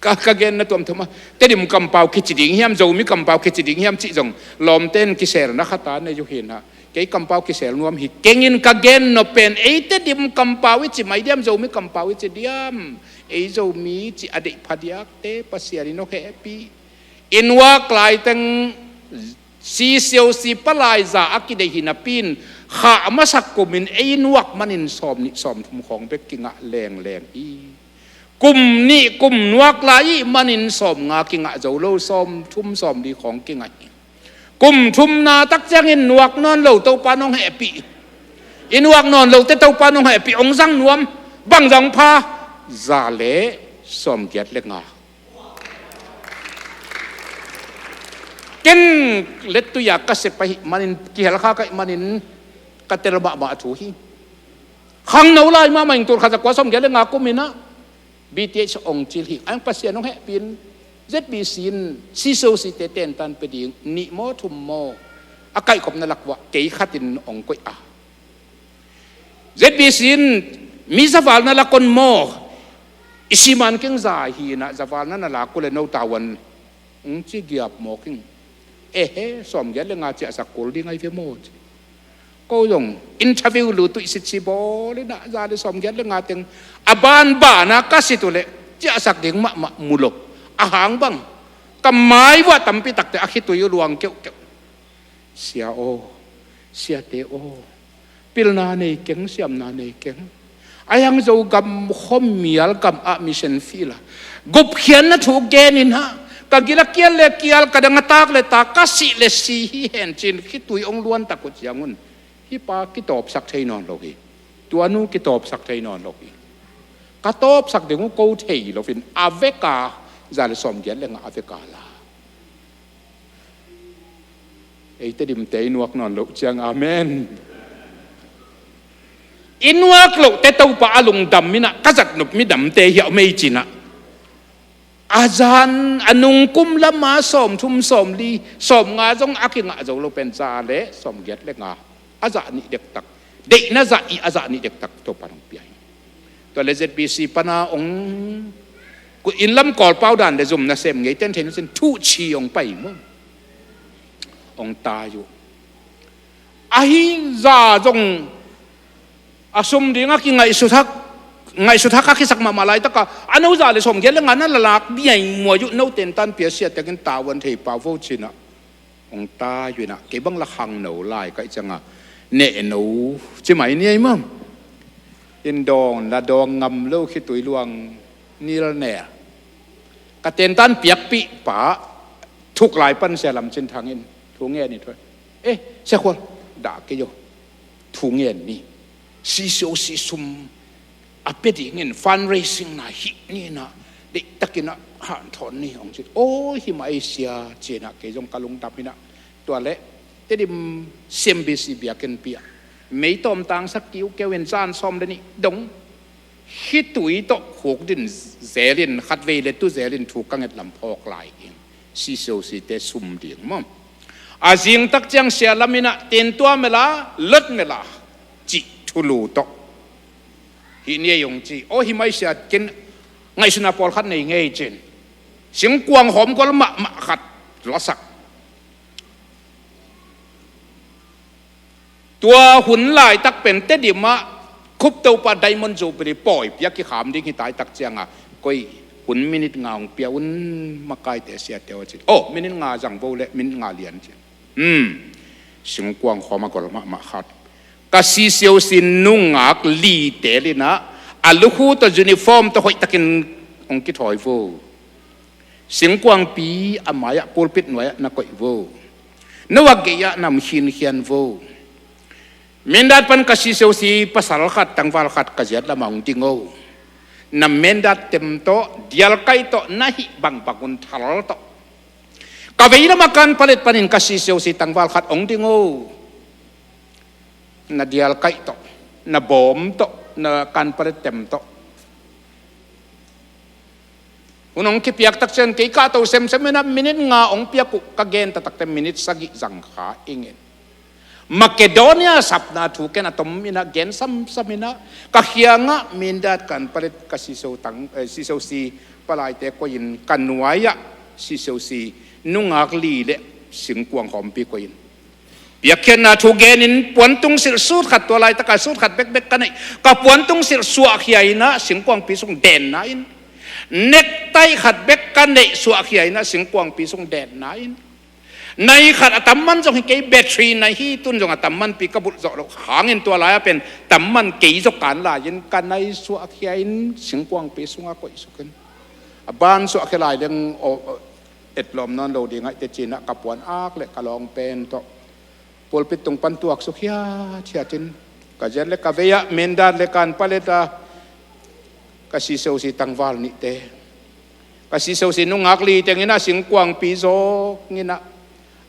ka, ka genna tuamtuam a, Tedim kampau kici ding hiam, Zomi kampau kici ding hiam cih zong lawmte in kiselna khat a nei uh hi na. Kei kampau kisel nuam hi keng in ka gen nop pen ei Tedim kampau i ci mai diam, Zomi kampau i ci diam? Ei Zomi cih a deih phadiakte Pasian in hong hehpih. I nuak laiteng CCOC palai za a kideih hi napi in, kha a masak kumin ei nuak manin sawm nih sawm thum khawng bek kingah lengleng hi. Kum nih kum nuak lai ih manin sawm nga kingah zo lo, sawm thum sawm li khawng kingah hi. Kum thumna tak ciangin nuak nawn lo Topa nong hehpih. I nuak nawn lote Topa nong hehpih, hong zang nuam. Bang zang pha? Za le sawm giat le nga. Ken lettui-a ka sep ahih manin, kihel kha ka hih manin ka tel mahmah thu hi. Khangno lai mahmah in tul khat za kua sawm giat le nga kum in ah B T H ong cil hi. Ang Pasian ong hehpih in Z B C in CCOC te tentan pia ding nih maw thum maw a kaihkhopna lak uah kei khat in ong koih a, Z B C in mi zavalna lak on maw, i siman keng za hi in ah, zavalna na lak uh le no tavuan ong ci giap mawk ing. Ehe, sawm giat le nga ciahsak kul ding ahi ve maw ci. Ko zong interview lu tuih sitsi bawl in ah, za le sawm giat le nga teng a banban a ka sit uh leh ciahsak ding mahmah mu lo. A hang bang, ka mai uah tampi takte a khitui uh luang keuhkeuh. Sia aw, siate aw, pilna nei keng, siamna nei keng. A hiang Zogam khuamial gam ah mission field a gupkhiatna thu gen in ah, ka gil a kial le kial, ka dang a tak le tak, ka sih le si hi hen ci-in khitui ong luan tak uh ciangun, hih pa kitawpsak thei nawn lo hi. Tua nu kitawpsak thei nawn lo hi. Ka tawpsak ding uh ko thei loin a vek a, za le sawm giat le nga a vek a la. Ei Tedimte i nuak nawn loh ciang, amen. I nuak lohte Topa a lungdam in ah, ka zat nop midamte hiah om ei ci-in ah, a zan a nungkum lam a sawm thum, sawm li, sawm nga zong a kingah zo lo pen za le sawm giat le nga, a zah nih dektak, deihna zah ih a zah nih dektak Topa in ong pia hi. Tua le Z B C pan a ong, inn lam Kawlpau dan le zum nasem ngeite in thei na cin, thuhci ong pai maw, ong tai uh. Ahi zah zong a sum ding a kingaihsut hak, ngaihsut hak a kisak mahmah laitak a, a no za le sawm giat le nga na la lak biai muai uh, no tentan pia sia tengin tavuan thei pah vo ci-in ah, ong tai uh in ah, kei bang la khangno lai ka hih ciang a, nehno ci mai ni ei maw. Inn dawng la dawng ngam lo, khitui luang nilnel. Ka tentan piakpih pa, thuk lai pan Sia Lam Cin Thang in thu ngen ni thu. Eh, Sia Khual, dah kei aw, thu ngen ni. CCOC sum a pia dingin fundraising na hih ni in ah, deihtakin ah hanthawn ni, ong ci. Aw, hi mah ei sia, ci-in ah kei zong ka lungdam in ah, tua le Tedim C M B C biakinnpi ah meitawm tangsak kiukeu in zan sawm le nih dong khitui tawh khukdin zelin, khatvei le tu zelin thu ka nget lam phawk lai ing. CCOC te sum ding maw. A zing tak ciang Sia Lam in ah, tin tua mel a, lot mel a, cih thulu tawh. Hih ni ei ong ci. Aw, hi mah ei sia, ken ngaihsutna pawlkhat nei ngei ci-in, singkuang hawmkol mahmah khat lasak. Tua hun laitak pen Tedim ah Khup Topa Diamond Jubilee pawi piak kikham ding hi tai tak ciang a, koi Hun minit nga hong pia un, makaite siate aw, ci. Oh, minit nga zang vo le, minit nga lian, ci. Hmm. Singkuang khawm a gol mahmah khat. Ka CCOC nungak li tel in ah, a lukhu tawh uniform tawh hoihtakin hong kithawi vo. Singkuangpi a mai-ah pulpit nuai-ah na koih vo. Na wak gei-ah na om khinkhian vo. Mindat pan ka CCOC pasal khat, tangval khat ka ziat lamah hong ding o. Na mindat tem tawh, dialkaih tawh, na hih bangbang un thal tawh. Ka vei lamah Kanpalet panin ka CCOC tangval khat hong ding o. Na dialkaih tawh, na bawm tawh, na Kanpalet tem tawh. Hun hong kipiak tak ciang kei kahto semsem in ah minit nga hong piak uh, ka gen taktakte minit sagih zang kha ing in. Makedonia sapna thu ken a tom in ah gen samsam in ah, ka kiangah mindat Kanpalet ka CCO tang, eh, CCOC palaite koih in, ka nuai-ah CCOC nungak li le singkuang khawmpi koih in. Piakkhiatna thu genin puantung silh sut khat, tua laitak a sut khat bekbek ka neih. Ka puantung silh suahkhia in ah singkuangpi sung denna in. Nektaih khat bek ka neih, suahkhia in ah singkuangpi sung denna in. Nai khat a tamman zong hi kei, battery nai hi, tun zong a tammanpi ka bulh zawh loh hangin tua lai-a pen tamman kei zaw kan lai-in ka nai suahkhia in singkuangpi sungah koih suk in. A ban suahkhia lai leng aw, aw, etlawm nawn lo ding ahih teh ci-in ah ka puan ak le ka lawng pen tawh pulpit tung pan tuak suk hiathiat in, ka ziat le ka vei-ah mindat le Kanpalet a ka CCOC tangval nihte, ka CCOC nungak li teng in ah singkuangpi zawng in ah,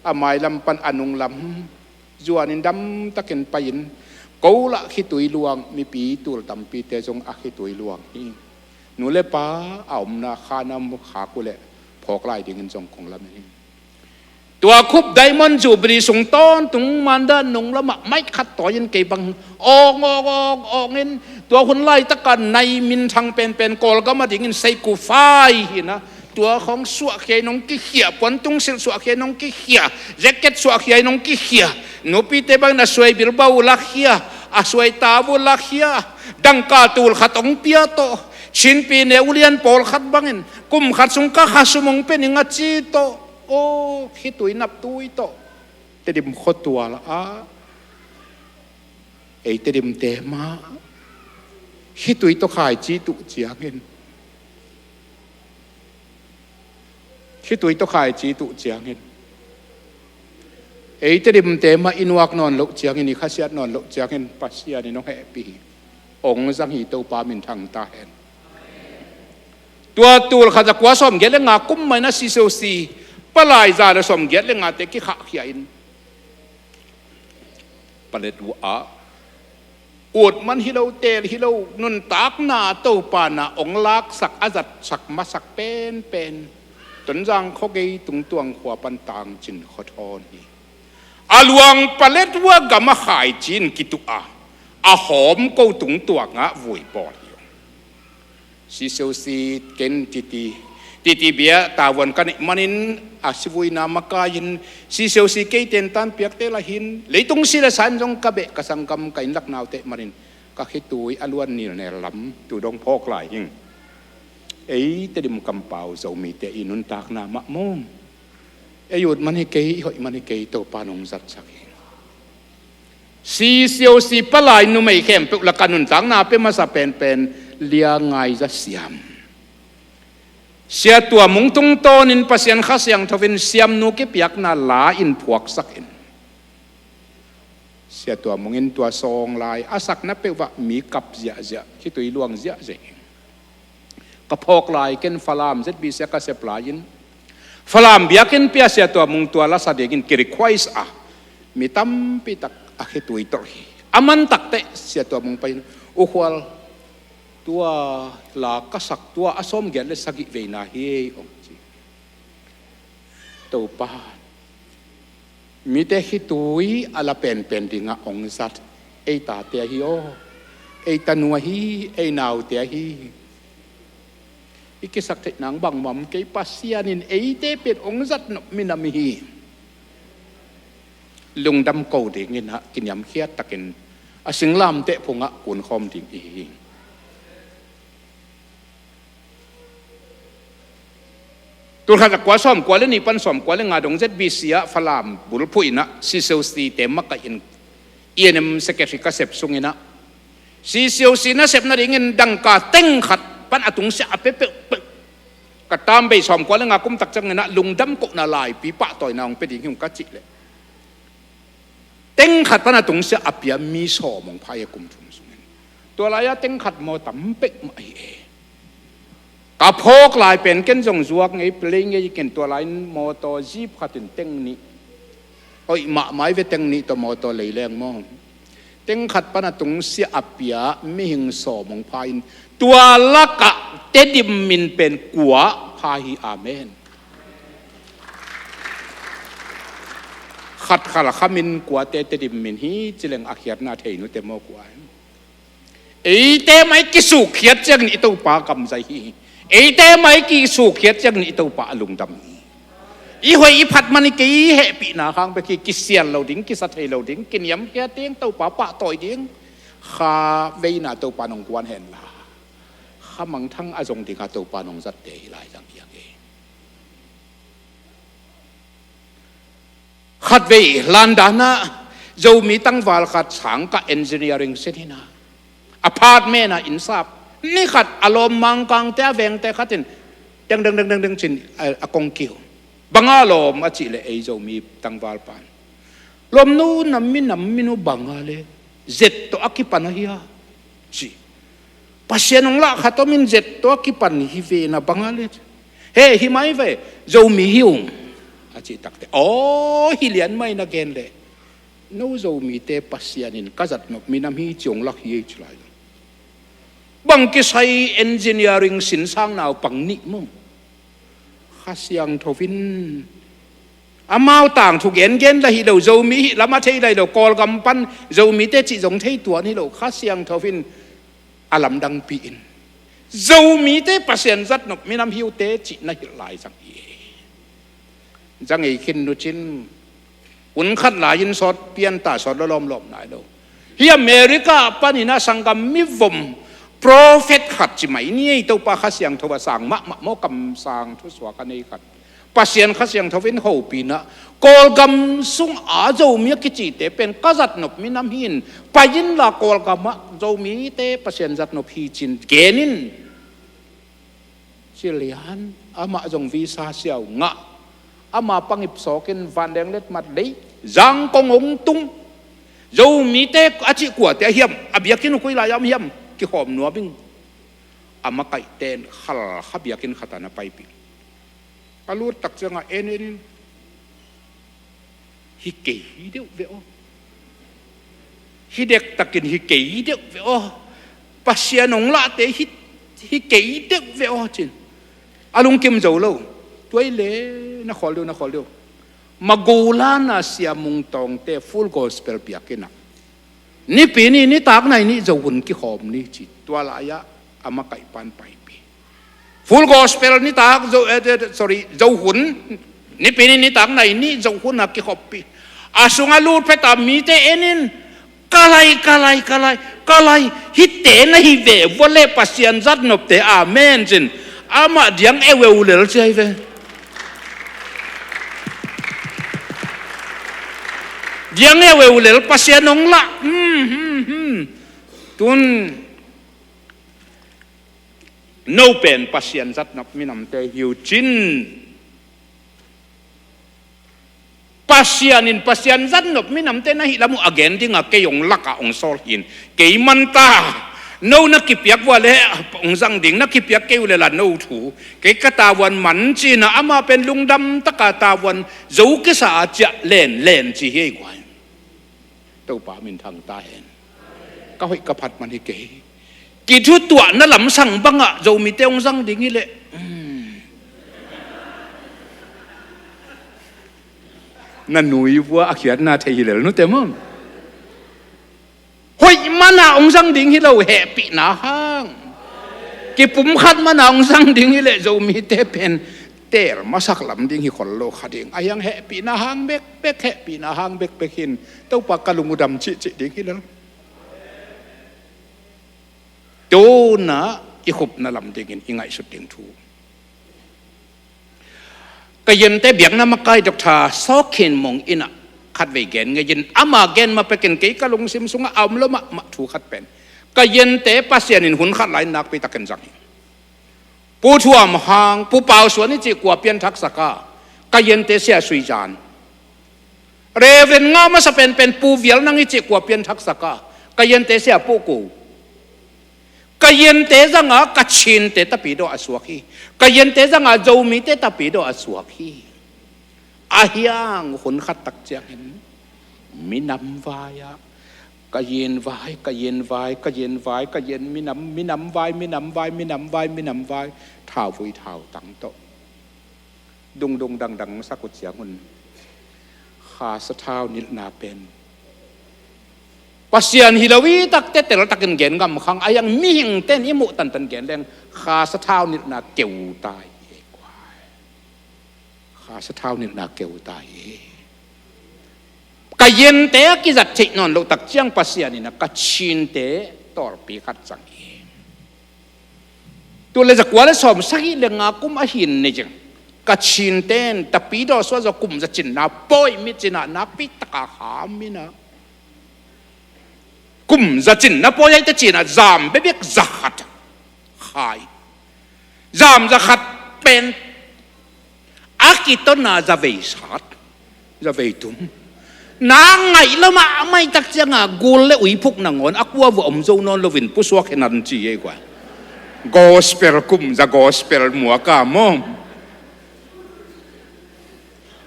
a mailam pan a nunglam zuanin damtakin pai-in, ko lah khitui luang, mipi tul tampite zong a khitui luang hi. Nu le pa a omna khan a om khak uh leh phawk lai dingin zong kong lamen hi. Tua khup Diamond Jubilee sung tawntung mindat nung lamah mic khat tawi-in kei bang awng awng awng awng in, tua hun laitaka nai minthang penpen Kawlgam a dingin seikufai hi in ah, tua khawng suahkhia in hong kikhia, puantung silh suahkhia in hong kikhia, jacket suahkhia in hong kikhia, nupite bangin a suai bilbau lakhia, a suai tabu lakhia, dangka tul khat hong pia tawh, Chinpi ne ulian pawlkhat bangin kum khat sung ka khasum hong pia ning a ci tawh, aw, khitui naptui tawh Tedim khuatual ah ei Tedimte mah khitui tawh khaici tuh ciangin, khitui tawh khaici tuh ciangin, ei Tedimte mah i nuak nawn loh ciangin, i khasiat nawn loh ciangin Pasian in hong hehpih hi. Hong zang hi, Topa minthang ta hen. Tua tul khat za kua sawmgiat le nga kum mah in ah CCOC palai za le sawmgiat le ngate kikhahkhia in, Paletwa ah ut man hi lo, teel hi lo, nuntakna Topa in ah hong laksak, a zatsak masak penpen Tonzang khuagei Tungtuang khua pan Tangcin khua thawn hi. A luang Paletwa gam a khaici in kituh a, a hawm ko Tungtuang ah vui bawl hi. CCOC ken titi, titi bia tavuan ka neih manin a sivuina makai-in, CCOC kei tentan piakte lah hi in, leitung si le sa in zong ka beh, ka sanggam, ka innlak naute manin ka khitui a luan nilnel lam tu dong phawk lai hing. Ei Tedim kampau Zomite i nuntakna mah maw, ei ut man hi kei, i hoih man hi kei, Topa in hong zatsak hi. CCOC palai numei khempeuh lakah nuntakna pia masa penpen Lia Ngai Za Siam. Sia Tua Mung tungtawnin Pasian Kha Siangtho in Siamnu kipiakna la in phuaksak in, Sia Tua Mung in tua sawng lai a sakna peuhah mi kap ziahziah, khitui luang ziahziah hi. Ka phawk lai ken Falam ZBC ka sep lai-in, Falam biakinn pia Sia Tua Mung tua lasa dingin ki-request a, mi tampi tak a khitui tolh hi. A man takteh Sia Tua Mung pai-in, U Khual, tua la ka sak tua a sawmgiat le sagih veina hi ei, hong ci. Topa, mite khitui a la penpen dingah hong zat ei tate ahi aw, ei tanu ahi, ei naute ahi. I kisak theih nang bangmah om kei, Pasian in eite pen hong zat nop minam hi. Lungdam ko dingin ah kiniamkhiat takin a singlamteh phungah kunkhawm ding ihi hi. Tulkhat a kua sawm kua le nih pan sawm kua le nga dong Z B C ah Falam bulphuh in ah C C O C te makaih in E N M secretary ka sep sung in ah C C O C na sep nadingin dangka teng khat pan a tungsiah a pia peuhpeuh ka tam bei sawm kua le nga kum tak ciangin ah lungdam kohna laipi pahtawina hong pia ding hi ung ka cih leh teng khat pan a tungsiah a pia mi sawm hong pha hi a kum thum sungin. Tua lai-ah teng khat maw tam peuhmah hi e. Ka phawk lai pen ken zong zuak ngei, plei ngei ken tua lai-in mawtaw jeep khat in teng nih. Hoih mahmah hi ve teng nih tawh mawtaw lei leng maw. Teng khat pan a tungsiah a pia mihing sawm hong pha in tua lakah Tedim min pen kua pha hi, amen. Khat khal kha min kuate Tedim min hi ci leng a khiatna thei nute maw kua hi. Eite mai kisukkhiat ciangin i Topa kamzai hi. Eite mai kisukkhiat ciangin i Topa a lungdam hi. I hoih i phat man i kei hehpihna hang bek hi, kisial lo ding, kisa thei lo ding, kiniamkhiat ding, Topa pahtawi ding. Kha veina Topa nong guan henla kha mangthang a zong dinga Topa nong zatte hi lai zang hi a ngei. Khatvei landan ah Zomi tangval khat sangkah engineering sin hi na, apartment ah inn sap. Ni khat a lawm Mangkangte a vengte khat in deng deng deng deng deng cin a, a kong kiu. Banga lawm a cih leh ei Zomi tangval pan lawm no nam mi nam mi no banga le zet tawh a kipan ahi a ci. Pasian hong lah khat om in zet tawh a kipan hi ve na banga le. He, hi mai ve, Zomi hi ung a cih takte aw hi lian mai na gen leh no Zomite Pasian in ka zatnop minam hi ci hong lak hi ei ci lai. Bang kisai engineering sinsang naupang nih maw. Kha Siangtho in amau tangthu gengen la hi lo, Zomi hi lam a thei lai lo, Kawlgam pan Zomite cih zong thei tuan hi lo, Kha Siangtho in a lamdangpi in Zomite Pasian zatnop minam hi ute cih na hilh lai zang hi. Zang ei khin nu cin hun khat lai-in sawt pianta sawt lawlawm lawm nai lo. Hi America panin a sanggam mivom prophet khat ci mai ni ei, Topa Kha Siangtho a sang mahmah maw, kamsang thusuak a nei khat. Pasian Kha Siangtho in hopihna Kawlgam sung a Zomi a kicite pen ka zatnop minam hi in pai inla Kawlgam ah Zomite Pasian zatnop hi cin gen in. Ci lian amah zong visa siau ngah. Ama pangip sawkin vanleng letmat lei zangkong hong tung. Zomite a cih kuate a hiam, a biakinn uh koi lai-ah om hiam, kikhawm nuam ing. A makaihte in khalkha biakinn khat ah na paipih. A lut tak ciangah en en in hi kei deuh ve aw. Hi dektakin hi kei deuh ve aw. Pasian hong lahte hi, hi kei deuh ve aw cin. A lungkim zo lo. Tuai le na khawl deuh, na khawl deuh. Magulana Sia Mung Tawngte Full Gospel biakinn ah Nipi ni nitak nai nih Zo hun kikhawm ni ci. Tua lai-ah a makaih pan paipih. Full Gospel nitak Zo, eh, eh, sorry, Zo hun, Nipi ni nitak nai nih Zo hun a kikhawmpih. A sungah lut phet a mite en in, ka lai, ka lai, ka lai, ka lai, hihte na hi ve vua le Pasian zatnopte, amen cin. Amah diang eueu lel ci ahi ve. Diang eueu lel Pasian hong lah. Hmm, hmm, hmm. Tun no pen Pasian zatnop minamte hi uh cin. Pasian in Pasian zatnop minamte na hih lam uh a gen dingah kei hong lakah hong sawl hi in. Kei manta no na kipiak vua le hong zang ding, na kipiak kei uh le la no thu kei ka tavuan man cinah amah pen lungdam taka tavuan zo kisa a ciah len len ci hi ei guai. Topa min thang ta hen. Ka hoih ka phat man hi kei. Kithutuahna lamsang bangah Zomite hong zang ding hi leh, um, na nui vua a khiatna thei hi lel nute maw. Hoih mana hong zang ding hi lo, hehpihna hang. Kipumkhat mana hong zang ding hi leh Zomite pen teel masak lam ding hi khol lo kha ding. A hiang hehpihna hang bekbek, hehpihna hang bekbek hin Topa ka lung uh dam cihcih ding hi lo. Tunah i khupna lam dingin i ngaihsut ding thu. Kayente biakna makai Doctor Saw Khin Mung in ah khatvei gen ngei in, ama gen ma pekin kei ka lungsim sungah a om lo mahmah thu khat pen, Kayente Pasian in hun khat lai in nakpi takin zang hi. Pu Thuam Hang, Pu Pau Suan i cih kua pianthaksak a, Kayente sia sui zan. Reverend nga masa penpen Pu Vial Nang i cih kua pianthaksak a, Kayente sia puh ku. Kayente zanga Kachinte tapidaw a suak hi. Kayente zanga Zomite tapidaw a suak hi. Ahiang hun khat tak ciangin minam vai ah, Kayin vai, Kayin vai, Kayin vai, Kayin minam, minam vai, minam vai, minam vai, minam vai, thauvui thautang tawh dungdung dangdang sak uh ciangun, Kha sathau nilhna pen Pasian hi lo i takte teltakin gen ngam khang, ahiang mihingten i muh tantan gen leng Kha sathau nilhna keu ta hi. Kha sathau nilhna keu ta hi. Kayente a kizat theih nawn loh tak ciang Pasian in ah Kachinte tawlpi khat zang hi. Tul le zakua le sawm sagih le nga kum ahi in nei zing. Kachinte in tapidaw suah zaw kum za cinna pawi, mi cinah nakpi taka kham in ah, kum za cinna pawi ahi te cinah zam bekbek za khat khai. Zam za khat pen a kitonna za vei sat, za vei tum. Na ngaih lo mahmah i tak cianga gul le uiphuk nangawn a kua vua om zo nawn loin pusuak hi nan ci ei kua. Gospel kum za gospel muaka maw.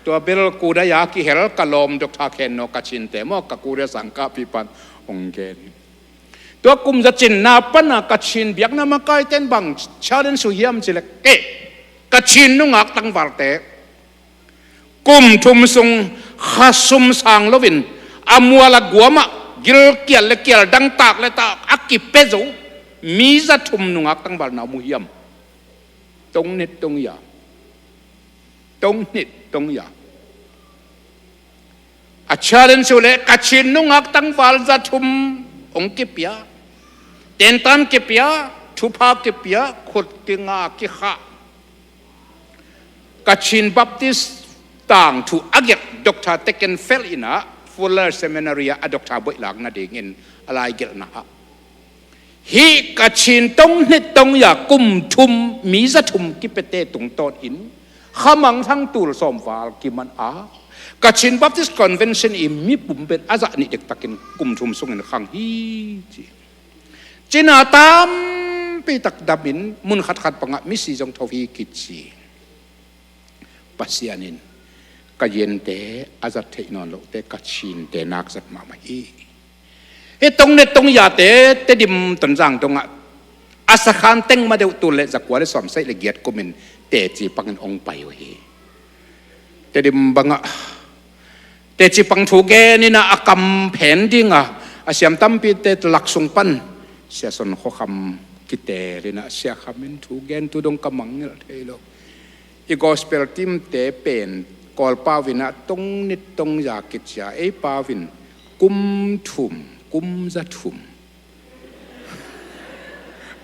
Tua bel kudaya kihel ka lawm Doctor Khen Naw Kachinte maw, ka kuria sangkahpih pan hong gen. Tua kum za cinna pana Kachin biakna makaiten bang challenge uh hiam cileh, eh, Kachin nungak tangvalte kum thum sung khasum sang loin a mual a guamah gilkial le kial, dangtak le tak a kipia zo mi za thum nungak tangval na mu hiam? Tong nit tong ya. Tong nit tong ya. A challenge uh leh Kachin nungak tangval za thum hong kipia, tentan kipia, thupha kipia, khut kinga kikhah. Kachin Baptist tangthu a gelh Doctor Tekken Fel in ah Fuller Seminary ah a doctor boih lak nadingin a lai gelhna ah, hih Kachin tong nit tong ya kum thum mi za thum kipiate tungtawn in khamang thang tul sawm val kiman a, Kachin Baptist Convention i mipum pen a zah nih dektakin kum thum sungin khang hi ci. Cina tampi tak damin mun khatkhat pangah misi zong tho hi kici. Pasian in Kayente a zat theih nawn lohte Kachinte nak zat mahmah hi. Hih tong nit tong yate Tedim Tonzang dongah a sakhan teng ma deuh tul le zakua le sawm sagih le giat kumin teci pangin hong pai uh hi. Tedim bangah teci pang thu genin ah a kam phen dinga a siam tampite lak sung pan Sia Son Khua Kham kitelin ah Sia Kham in thu gen tu dong ka mangngilh thei lo. I gospel team-te pen Kawlpau in ah tong nit tong ya kici a, ei pau in kum thum, kum za thum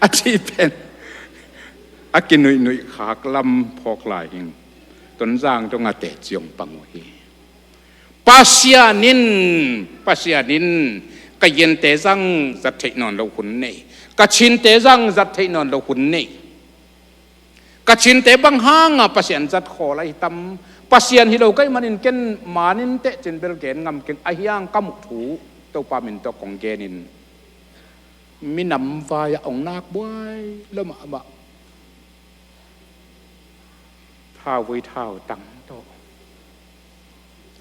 a cih pen a kinuihnuih khak lam phawk lai hing. Tonzang dongah teci hong pang uh hi. Pasian in, Pasian in Kayente zang zat theih nawn lo hun nei. Kachinte zang zat theih nawn lo hun nei. Kachinte bang hanga Pasian zat khawl ahi tam? Pasian hi lo ka hih manin ken manin tehcin bel gen ngam keng, ahiang ka muh thu Topa min tawh kong genin, minam vai-ah hong nak buai lo mahmah. Thauvui thautang tawh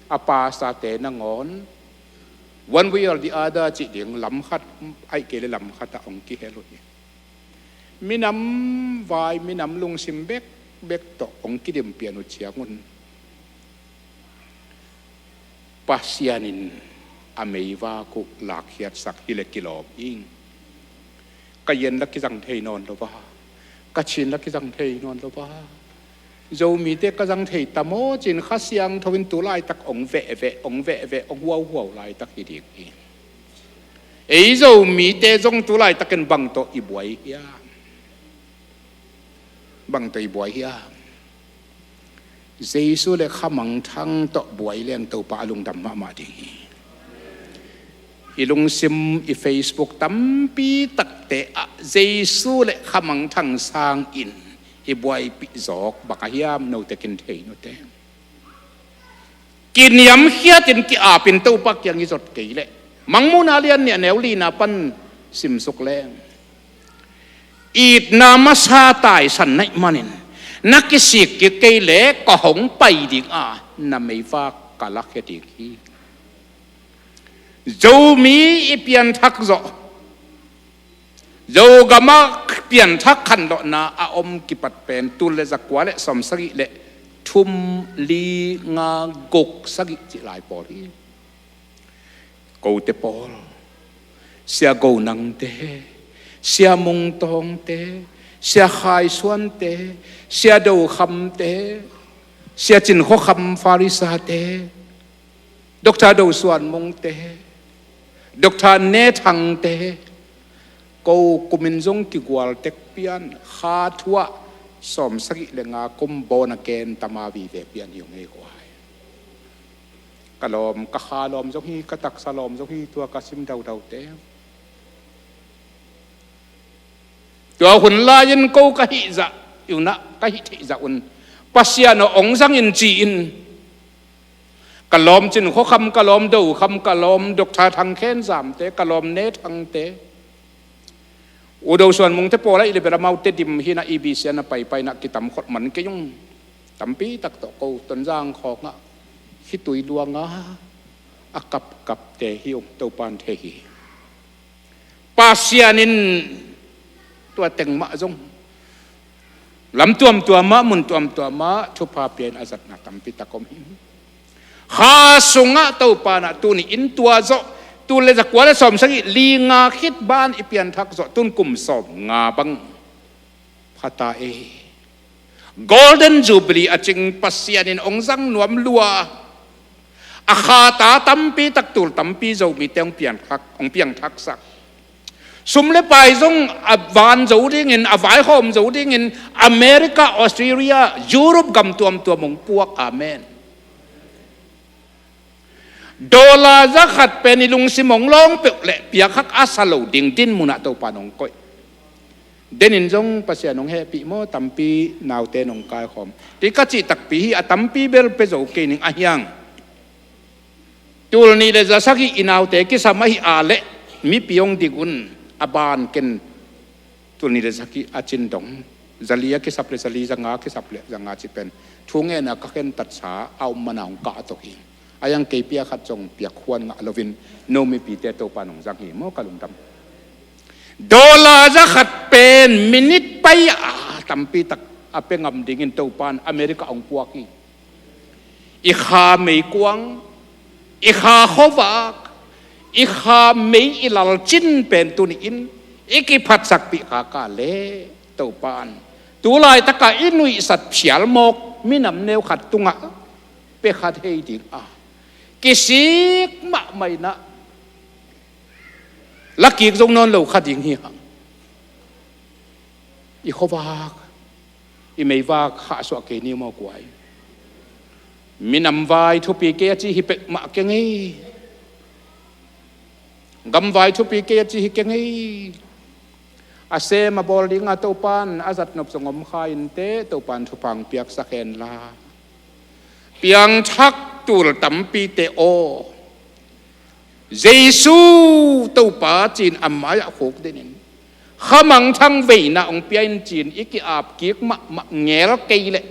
a pastor-te nangawn one way or the other cih ding lam khat, ahih kei le lam khatah hong kihel uh hi. Minam vai, minam lungsim bekbek tawh hong kidim pian uh ciangun Pasian in a meivak uh lakkhiatsak hi le kilawm ing. Kayin la kizang thei nawn lo va, Kachin la kizang thei nawn lo va, Zomite ka zang thei ta maw cin Kha Siangtho in tu laitak hong vehveh, hong vehveh, hong huauhuau laitak hi ding hi. Ei Zomite zong tu laitakin bang tawh i buai hiam? Bang tawh i buai hiam? Jesu le khamangthang tawh buai leng Topa a lungdam mahmah ding hi. I lungsim, i Facebook tampi takte ah Jesu le khamangthang sangin i buaipih zawk bang a hiam, note kin thei nute. Kiniamkhiatin ki-apin Topa kiang i zot kei leh, Mangmuhna lian nih a neu lina pan simsuk leng, itna masa taisan na hih manin, na kisik kik kei leh ka hong pai ding a, na meivak ka lakhia ding hi. Zomi i pianthak zawh, Zogam ah pianthak khanlawhna a om kipat pen tul le zakua le sawmsagih le thum, li, nga, guk, sagih cih lai pawl hi. Kote pawl, Sia Go Nangte, Sia Mung Tawngte, Sia Khai Suante, Sia Do Khamte, Sia Cin Khua Kham Pharisate, Doctor Do Suan Mungte, Doctor Ne Thangte, ko kumin zong kigual tek pian, kha thu ah sawmsagih le nga kum bawn a ken tama vive pian hi ung ei ko ai. Ka lawm, ka kha lawm zong hi, ka taksa lawm zong hi, tua ka sim daudau te. Tua hun lai-in ko ka hih zah, i un ah ka hih theih zah un, Pasian aw hong zangin ci-in, ka lawm Cin Khua Kham, ka lawm Do Kham, ka lawm Doctor Thang Khen Zamte, ka lawm Ne Thangte, U Do Suan Mungte pawl ah i le bel amaute dim hi na, E B C ah na paipai na kitam khol man kei ung. Tampi tak tawh ko Tonzang khawng ah khitui luang a a kapkapte hi ung, Topan thei hi. Pasian in tua teng mah zong lam tuamtuam ah, mun tuamtuam ah thupha pia-in a zatna tampi tak om hi. Kha sungah Topa in ah tuni-in tua zawh, tul le zakua le sawmsagih, li, nga khit ban i pianthak zawh, tun kum sawmnga bang pha ta ei. Golden Jubilee a cing Pasian in hong zang nuam lua, a khata tampi tak, tul tampi Zomite hong piangthak, hong piangthaksak. Sum le pai zong a van zo dingin, a vaihawm zo dingin America, Australia, Europe gam tuamtuam hong puak. Amen. Dollar zakhat pen i lungsim hong lawng peuh leh piakhak a sa lo ding dinmun ah Topa in hong koih. Denin zong Pasian hong hehpih maw, tampi naute in hong kaikhawm. Tua ka cih takpi hi, a tampi bel pia zo kei ning, a hiang. Tul nih le za sagih i naute kisam ahi a leh mipi hong dik un, a ban ken tul nih le za sagih a cin dong, za li a kisap le za li, za nga a kisap le za nga cih pen thu ngen a ka khentatsa a om man a hong kah to hi. A hiang kei pia khat zong piak huan ngah loin no mipite Topa in hong zang hi maw, ka lungdam. Dollar zakhat pen minit pai a tampi tak a pia ngam dingin Topa in America hong puak hi. I kha meikuang, i kha khuavak, i kha mei, i lalcin pen tuni-in i kiphatsakpih kha ka leh Topa in tu laitak a i nuihsat phial mawk minam neu khat tungah pia kha thei ding a, kisik mahmah in ah lakik zong nawn lo kha ding hi hang. I khuavak, i meivak khahsuah kei ni maw guai. Minam vai thupi kei a ci hi peuhmah kei ngei. Gam vai thupi kei a ci hi kei ngei. A sem a bawl ding a Topa in a zatnop zong om kha inteh, Topa in thupha hong piaksak hen la. Piangthak tul tampite aw, Jesu Topa ci-in a mai-ah khukdinin, khamangthang veina hong pia in ci-in i ki-ap kik mahmah ngel kei leh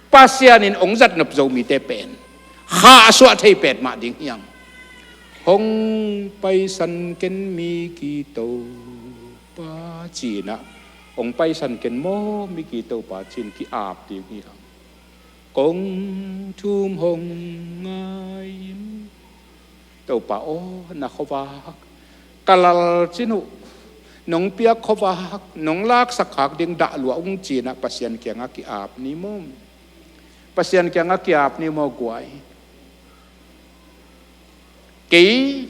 Pasian in hong zatnop Zomite pen khahsuah thei petmah ding hi hang. Hong paisan ken mi kitopa ci-in ah, hong paisan ken maw mi kitopa ci-in ki-ap ding hi hang. Kong thum hong ngai in. Topa aw, na khuavak ka lalcin uh, nong piak khuavak nong laksak khak ding dah lua ung ci-in ah Pasian kiangah ki-ap ni maw. Pasian kiangah ki-ap ni maw guai. Kei,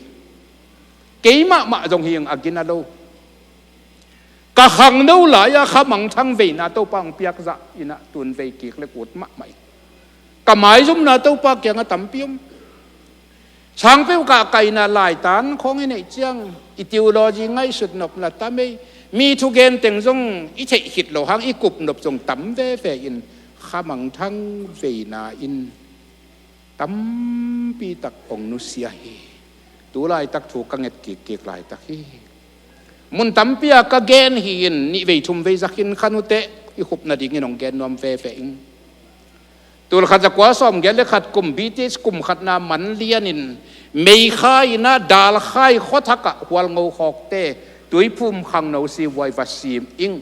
kei mahmah zong hi ing, a gina lo. Ka khangno lai-a khamangthang veina Topa hong piak zah in ah tun vei kik le kut mahmah ing. Ka maizumna Topa kiangah tampi om. Sangpeuh kahkaihna laitan khawng i neih ciang i theology ngaihsut nopna tam ei. Mi thugen teng zong i theih khit loh hang i kup nop zong tam veve in khamangthang veina in tampi tak hong nusia hi. Tu laitak thu ka nget kikkik laitak hi. Mun tampi ah ka gen hi-in nih vei thum vei zak in khan uh teh i khupna dingin hong gen nuam veve ing. Tulkhat zakua sawmgiat le khat kum B T H kum khatna man lianin Meikhai in ah Dalkhai khuathak ah Hualngo khawkte tuiphum khangno sivuai va sim ing.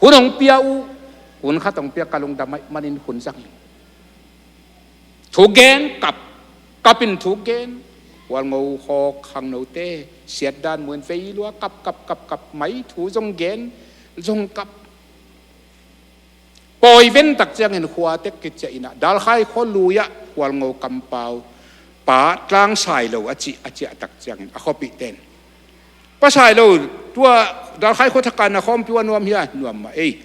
Hun hong pia uh, hun khat hong pia ka lungdam ahih manin hun zang ing. Thugen kap, kap in thugen. Hualngo khawk khangnote siatdan muin vei lua kap kap kap kap mai thu zong gen zong kap. Pawi ven tak ciangin khua tek kiciah in ah Dalkhai khua lui ah Hualngo kampau pa Tlang Sailo a cih a ciah tak ciangin a khuapihte in, Pa Sailo, tua Dalkhai khuathak ah na khawmpi uh a nuam hia? Nuam mah ei.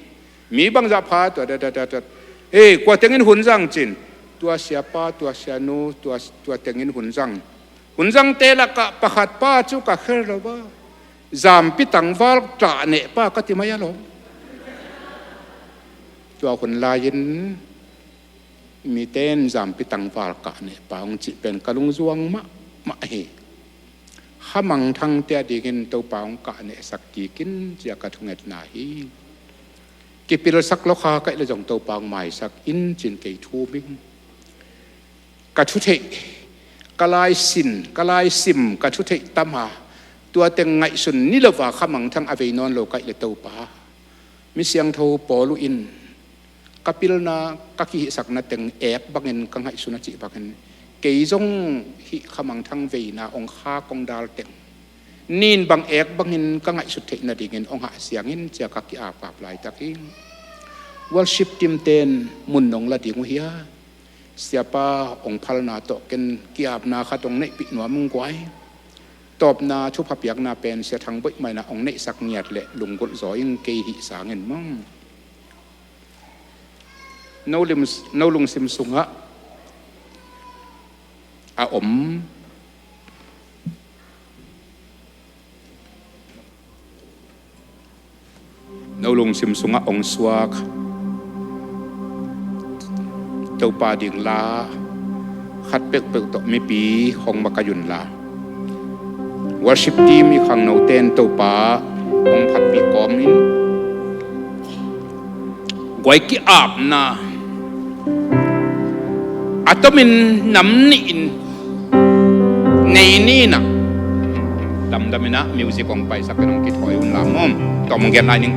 Mi bangzah pha tua da da da da. Ei, kua tengin hun zang cin? Tua siapa, tua sianu, tua, tua tengin hun zang. Hun zangte lakah pakhat pa cu ka kher lo ba. Zampi tangval tah neh pa ka ti mai a lo. Tua hun lai-in mite in zampi tangval kah neh pa hong cih pen ka lungzuang mahmah hi. Khamangthangte a dingin Topa hong kah nehsak kik in ci-a ka thungetna hi. Kipilsak lo kha ka hih leh zong Topa hong maisak in ci-in kei thum ing. Ka thutheih, ka laisin, ka laisim, ka thutheih tam a, tua teng ngaihsun ni lo a khamangthang a vei nawn lo ka hih leh Topa, mi siangtho Paul uh in ka pilna, ka kihihsakna teng ek bangin ka ngaihsun a cih bangin kei zong hih khamangthang veina hong khak hong dal teng nin bang ek bangin ka ngaihsut theih nadingin hong hah siang in ci-a ka ki-apap laitak hi. Worship team-te in mun nong la ding uh hia? Siapa hong phalna tawh ken ki-apna khat hong neihpih nuam ung guai. Tawpna thupha piakna pen Sia Thang Boih mah in ah hong neihsak ngiat leh lunggulh zaw ing, kei hih sangin maw. No lim, no lungsim sungah a om, no lungsim sungah hong suak Topa ding la khat peuhpeuh tawh mipi hong makaih un la, worship team i khangnote in Topa hong phatpih kawmin guai ki-apna a tomin nam nih in nei ni in ah, damdam in ah music hong paisak in hong kithawi un la maw. Tawm hong gen lai ning.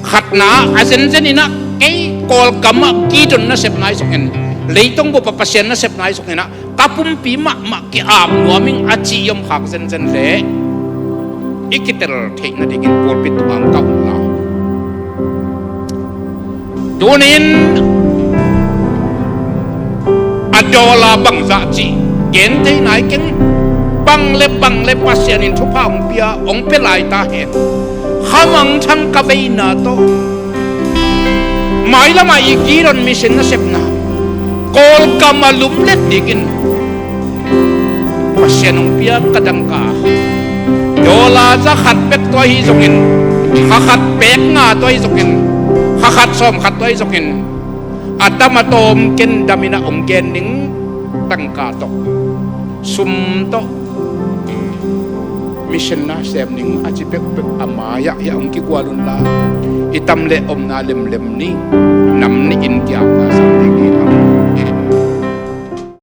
Khatna ah a zenzen in ah kei Kawlgam ah Gideon nasepna ahi zongin, leitung bup ah Pasian nasepna ahi zongin ah ka pumpi mahmah ki-ap nuam ing a ci i om khak zenzen leh i kitel theih nadingin pulpit tungah hong kah un la. Tunin a dawl a bangzah cih gen thei nai keng. Bang le bang le Pasian in thupha hong pia, hong pia lai ta hen. Khamangthang ka veina tawh mailam ah i Gideon mission nasepna Kawlgam a lumlet dingin Pasian hong piak ka dangka, dollar za khat bek tua hi zongin, kha khat pek nga tua hi zongin, kha khat sawm khat tua hi zongin, a tam a tawm ken dam in ah hong gen ning. Dangka tawh, sum tawh mission na sem ning a ci peuhpeuh a mai-ah hiah hong kigual un la, i tam le omna lemlem ni. Nam nih in ki-apna sang ding hi.